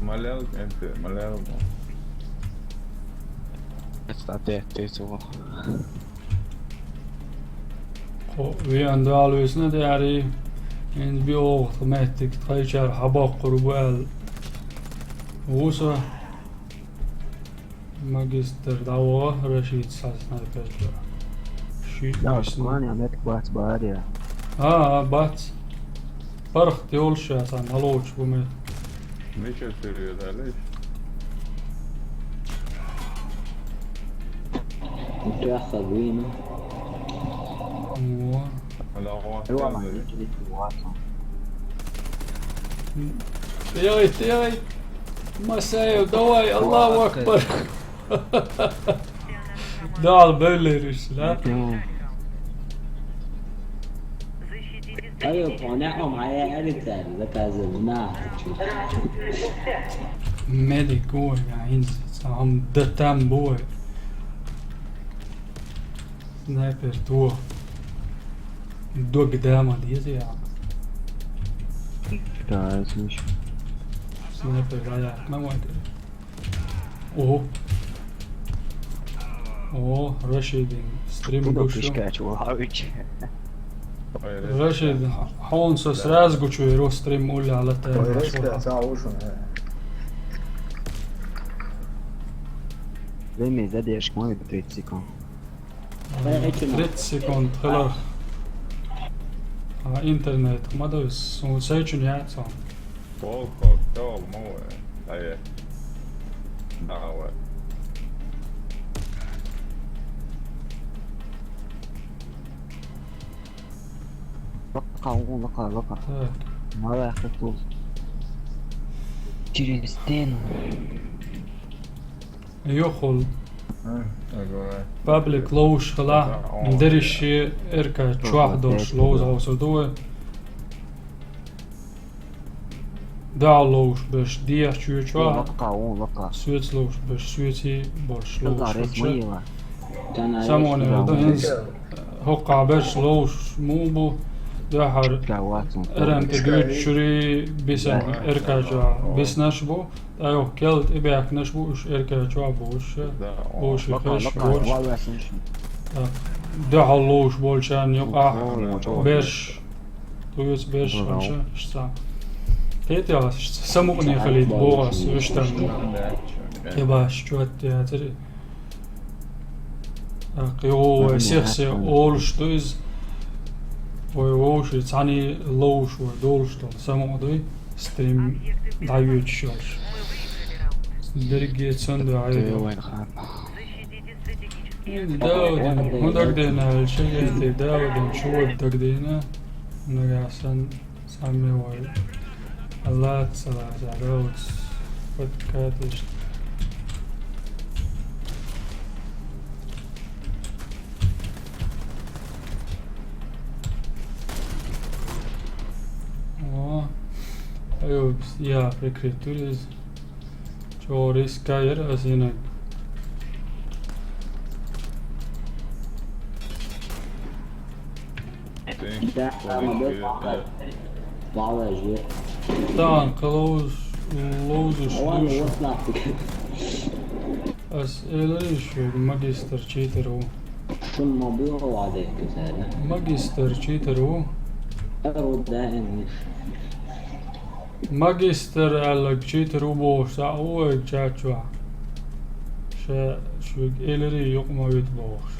Малял, кӀентий, малял. Кстати, ты цо. Кхо веана дала висна тӀаьхьарий, хӀинца биогӀу тха меттиг тхайчара хьабоккхур бу аьлла. Вуса. Магистр дӀаваха, Рашид схьа снайпер чу. Ши Да, висна. Сквани, а меттиг бац баьрий? А, а, бац. ПаргӀат йолуш ша цхьаьна хьалоцуш бу меттиг. Мича серьёзно, Алиш? Тяха вина. Во. Аллаху акбар. Иван, Алиш. Ой, ой. Масаев, давай, Аллаху акбар. Дала беллериш, да? Мгм. Айо, понял, а я элитер, заказывал, на. Медик, ой, я инзи, сам датам бой. Снайпер то. Дог дама деза я. Да, слушай. Снайпер, да, да, на мой. Ого. О, Рашидин стрим Буду гушу. Пишкач, Вахович. Рашид, хьуна со сразу гучуйру стрим уллехь латта. Ой, ребята, ца ушун, э. Время задержки, может, тридцать секунд. Тридцать секунд, хилар. А, интернет, ма да, сун сайчун яц он. Полко, кто, мой? А я. Давай. Лака, лака, лака. Так. Мала хатул. Через стену. Йохул. Ага. Паблик ловш хила, дерриш эрка чохь долуш ловза хьовсур ду вай. Да ловш берш дехьа чоь чохь. Лака, вон лака. Соьца ловш берш соьций болуш ловш берш. Самонера ду хӀинца. ХӀокхахь берш ловш муха бу? Дуьххьара эран тӀе дуьйцучуьрий бисина эрка чохь биснарш бу. ТӀаккха кел тӀебаьхкинарш бу уьш эрка чохь болуш, болуш хезаш воцуш. Дуьхьал ловш болчарна юкъахь берш, тхоьца берш ханча, иштта. Кхетий ас, самукъане хилийта боху ас, вуьштан тӀебаш чот яцара. ТӀаккха йо вай сих-сих олуш ду иза. Вай вовший цхьаьний ловш вай долуш долу самукъа дуй, стрим дӀайоьдуш йолуш. Дерриге цунна дуьхьа йоду. Даудин, хӀун дагадеана аьлча, гӀертий Даудин чу вай дагадеана, нагахь санна. Цхьаммо вай Аллах салаза роц подкатиш. О, айо, я прикрытуриз. Чо риска яра асинаг. Да, ама бе, балажи. Тан калоз лозуш. Ладно, душу. Вот нафиг. Ас элариш магистр читер ву. Шун ма бу ладе кисера. Магистр читер ву. Эр вот да, эн. Магистр аьлларг читер ву бохуш, цхьаъ ву вайга чат чохь? Э, шуьга элира юкъа ма вита бохуш.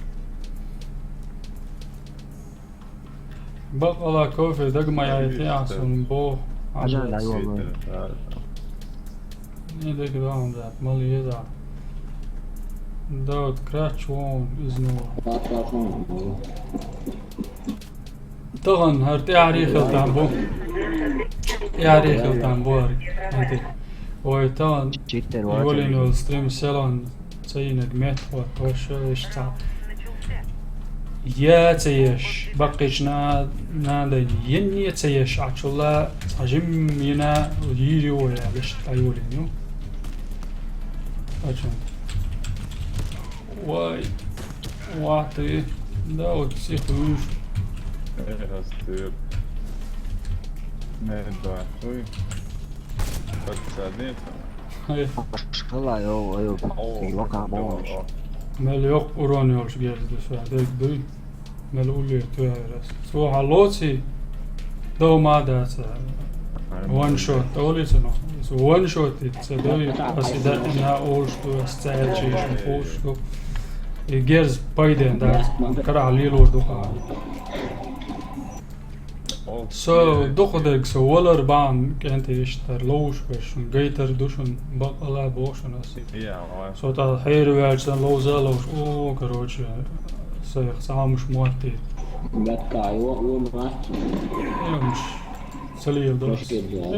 Бакъала кофе дага ма яйта, ахьа суна боху. Хьажа, дай вон. Не дага даун дат, мала еза. Дауд, крач вон, иза нур. Тахана хӀара тӀаьхьарий хила там бу. ТӀаьхьарий хила там бу хӀара. ХӀаьта. Ой, тахана читтер вац йолийна йолу стрим селон ца йинарг меттахӀоттош, иштта цхьа. Я ца еш, баккхийчу на-, надай, йинне ца еш, Ӏачулла цхьа жимма йина йийр ю вай аьлла, иштта йолийна ю. Ачун. Вай, вахти, да, вот психуешь. Эх, астыр. Не, да, ой. Подсадный там. Ай. Шкала, йо, йо. О, и лока о, бомж. О. Мел йоккха урон йолуш герз ду ша, дерг дуй. Мел улле туьйхьарас. Цо хьан лоций? Дов ма дац. Ван шот, олий ца но. Ван шот, ца дой, ас и даьӀна олуш ду, ас ца аьлча, ишин хууш ду. И герз пайден дац, карахь лелор ду хаа. Со дукха дерг, со валар бахьана кӀентий иштта ловш беш, шун гайтар ду шун, бакъала боху шун ас. Со тӀаккха хьерваьлча сан ловза а ловш, о, короче, сайх цхьа хӀумаш моттийта. Гатка, о, о, ма. Э, хӀумаш ца леладо.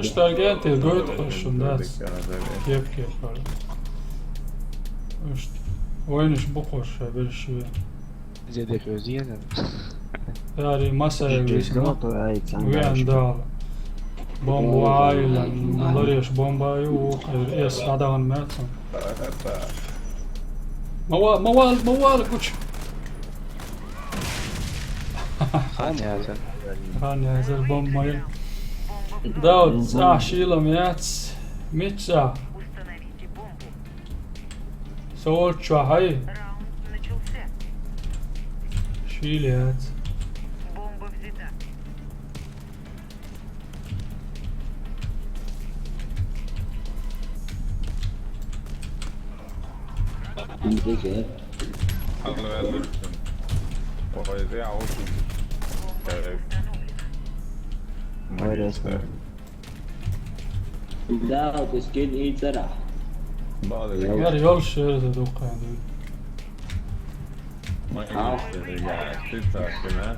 Иштта гӀентий гойту хӀуш шун дац. Кеп-кеп хьала. Иштта. Вайнаш бу хӀуш, ша берш ве. Зе де хьоьзийна. Яри масай висна. Вен дала. Бомба айла, лареш бомба ю, эс садаган мецан. Мавал, мавал, мавал, гуч. Хан язар. Хан язар бомба ю. Да, вот, а, шила мец. Мица. Со волччохь хьай. Шийла яц. Алло, алло. Ой, я очень. Ой, резко. Да, вот скин и цара. Яр йолуш шерза дукха ду. Ма и цара, ты так, да?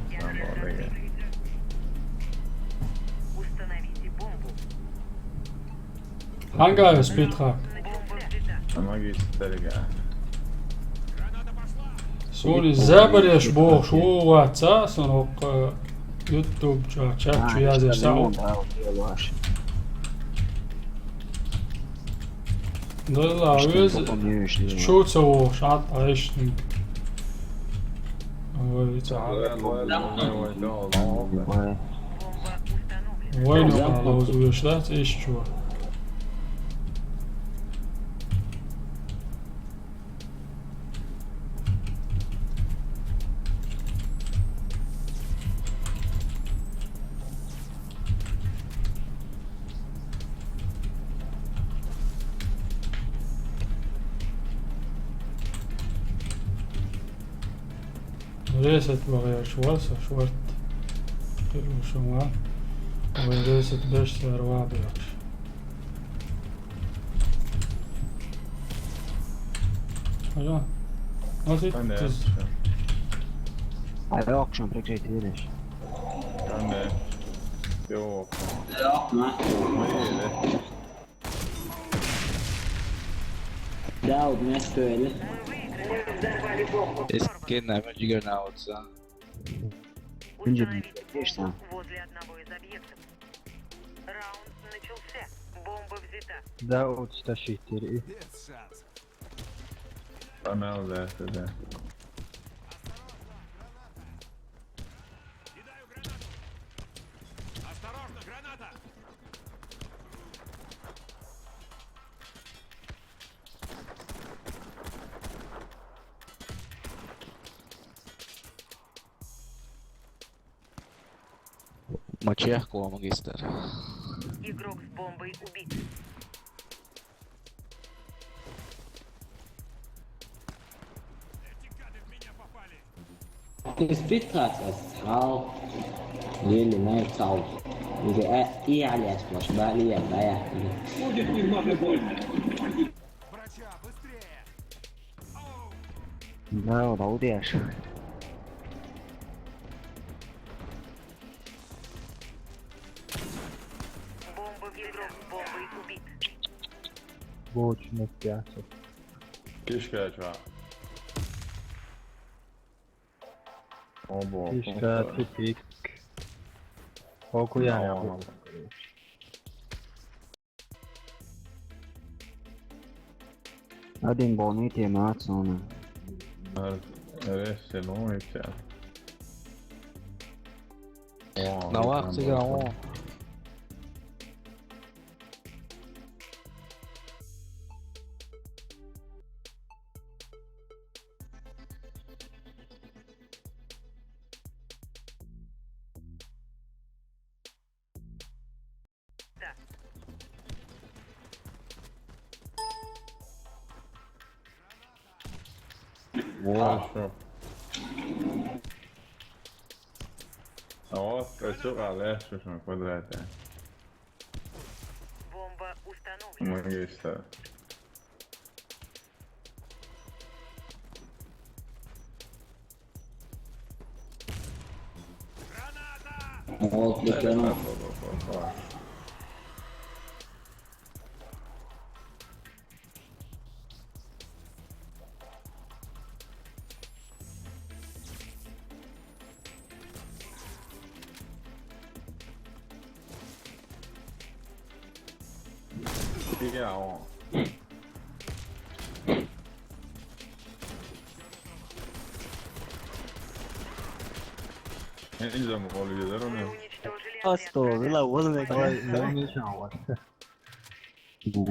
Установите бомбу. Хьанга ю спитхак? Ма и цара. Суна забареш бохуш ву вац, а, сан хӀокху YouTube чохь чат чу язеш схьа. Дала веза чу ца вогӀуш, Ӏад Ӏешниг. Ой, ца. Вайна ловзуеш дац, иш чу. Ресет вагӀераш вара со шорт. Кхин шуна ван. Вай ресет беш цара ван бехаш. Алло. Ай, окшан прикрыть видишь. Ан де. Йо. Йо, на. Ма и де. Да, вот место или. Эскена, мы джигер на отца. Инжир. Возле одного из объектов. Раунд начался. Бомба взята. Да, вот тащить теперь. Без шансов. Погнал, да, сюда. Кидаю гранату. Осторожно, граната! Мачехко магистр. Игрок с бомбой убит. Spit hat es hal. Lili ne çal. Lige e i alias boş bali ya baya. No, no odiaš. Бомба в ядро. Бомба их убит. Boć ne pjače. Kiška je čva. Obo. Kiška, tu pik. Koliko ja No, ja no. Adin boniti je maco, ono. Res je novice. Na ovak se igra on. Ovo što. Ovo je super, ali nešto što me podrete. Бомба установлена. Magistar. Ovo klikano. Ja, on. Ne znam, volio da Мы ono. уничтожили Asto, отряд врага. vila, oğlum ne Ovaj, ne umiješam ovo.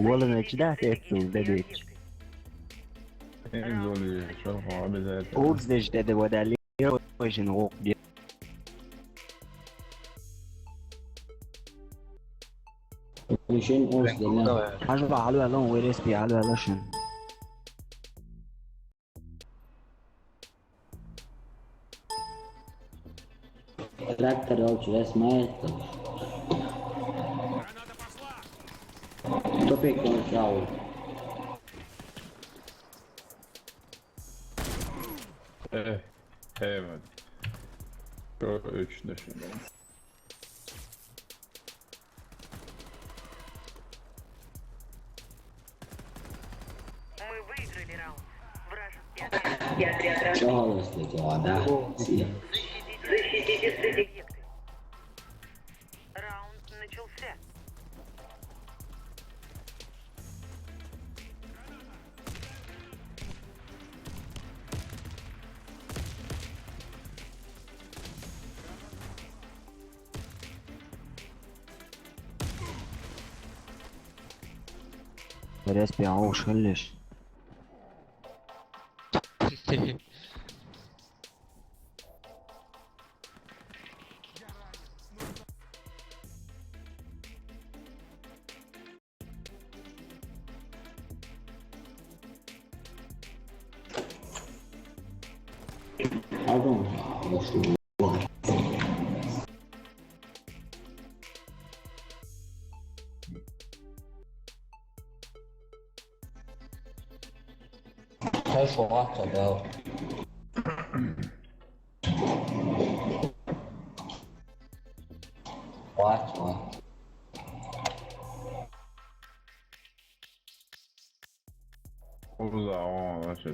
Oğlum ne da se tu, dedi. Ne volio, što pa bi da je. Oğuz da işte de vadeli. Başını ok diye. Düşün Oğuz dene. Halva, halva lan, where is the halva lan şun? Traktor al ću, ja sam eto. Topik on kao. E, evet. Ko üç düşünüyorum. Мы выиграли раунд. Вражеский отряд. Čovjek je to, da. Si. Защитите стратегические объекты. Раунд начался. Where is the, oh, şöyle. Aldım. Boşluğu. Хорошо, ладно, да. Ладно. Uzao, ono, znači.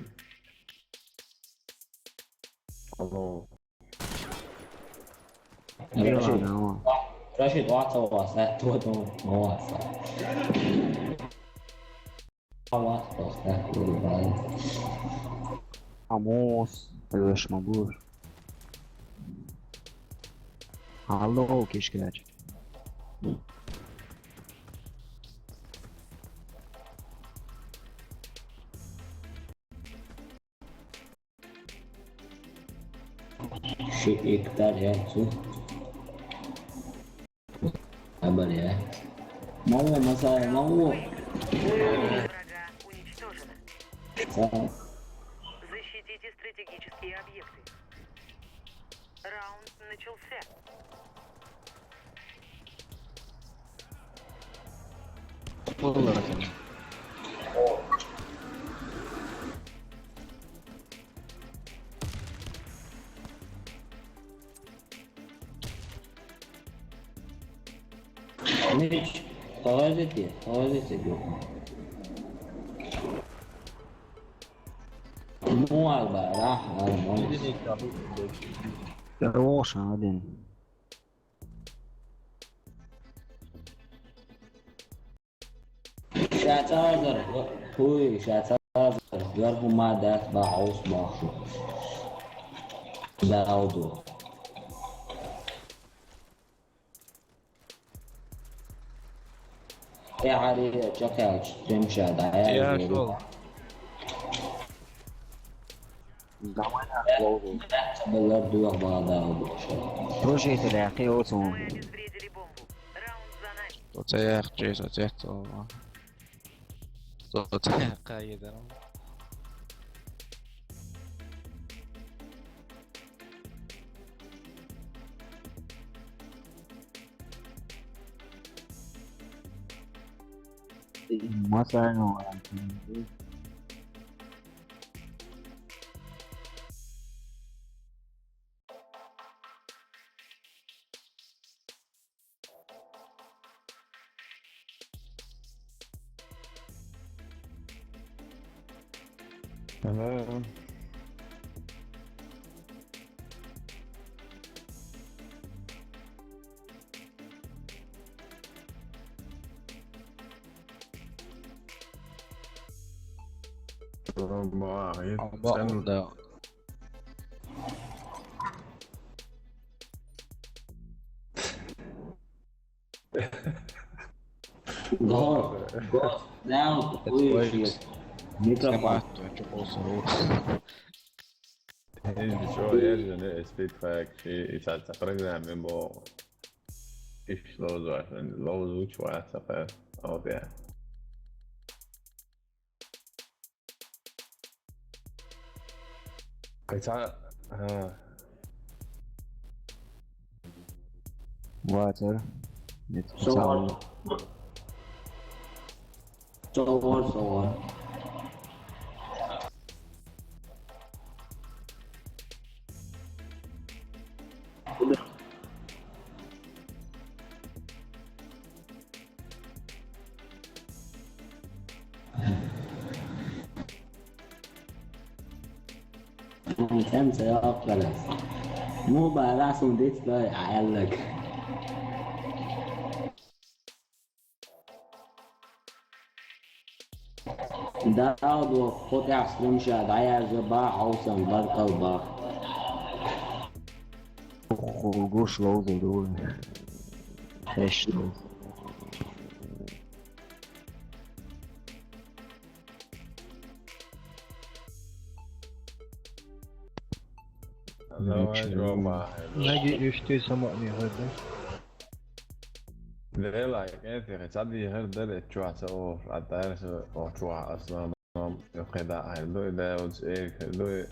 Alo. Rašid, Ama. Rašid, ovac, ovac, ne, to, to, ovac. Ovac, ovac, ne, to, to. Amos, još ma bur. Alo, kiškać. Shit, ektar ya, tu. Abar ya. Mało, masaya, mało. Врага уничтожено. Sa, Защитите стратегические объекты. Раунд начался. Vallahi. Hiç. Taze diye. Taze seviyorum. Mual bara. Хорош один. Шатазар. Хуй, шатазар. Гаргу ма дат ба аус бахшу. Дауду. Э, ари, чакач, демша, да, я. Я шел. Давай, я шел. Балар дуах бала дауду. Тоже это да, ты вот он. Мы обезвредили бомбу. Раунд за нами. Оцех, честь, оцех, то. Оцех, кайдерам. Masano. Hello. Bomba, Bomba, sen onda. Go, go down, Mikrofon. Mikrofon. Çok olsun. Hindi, šo ježene es fit fakt, šī izsāca programma, bo išlauzošana, lauzuču esapē, autē. Pēc a... ā. Water. Soğan. Soğan, soğan. Sen sevap veresin. Mu ba rasun dit lo ayalak. Dawdo khot aslim sha daya zaba hausan barkal ba. Khulgush lo zulu. Eşlo. Nagi üstü sama ni hadi. Vela, kente, kad sad vi hrdere čuva se o, a dare se o čuva aslan, o kada hrdoj da je od e hrdoj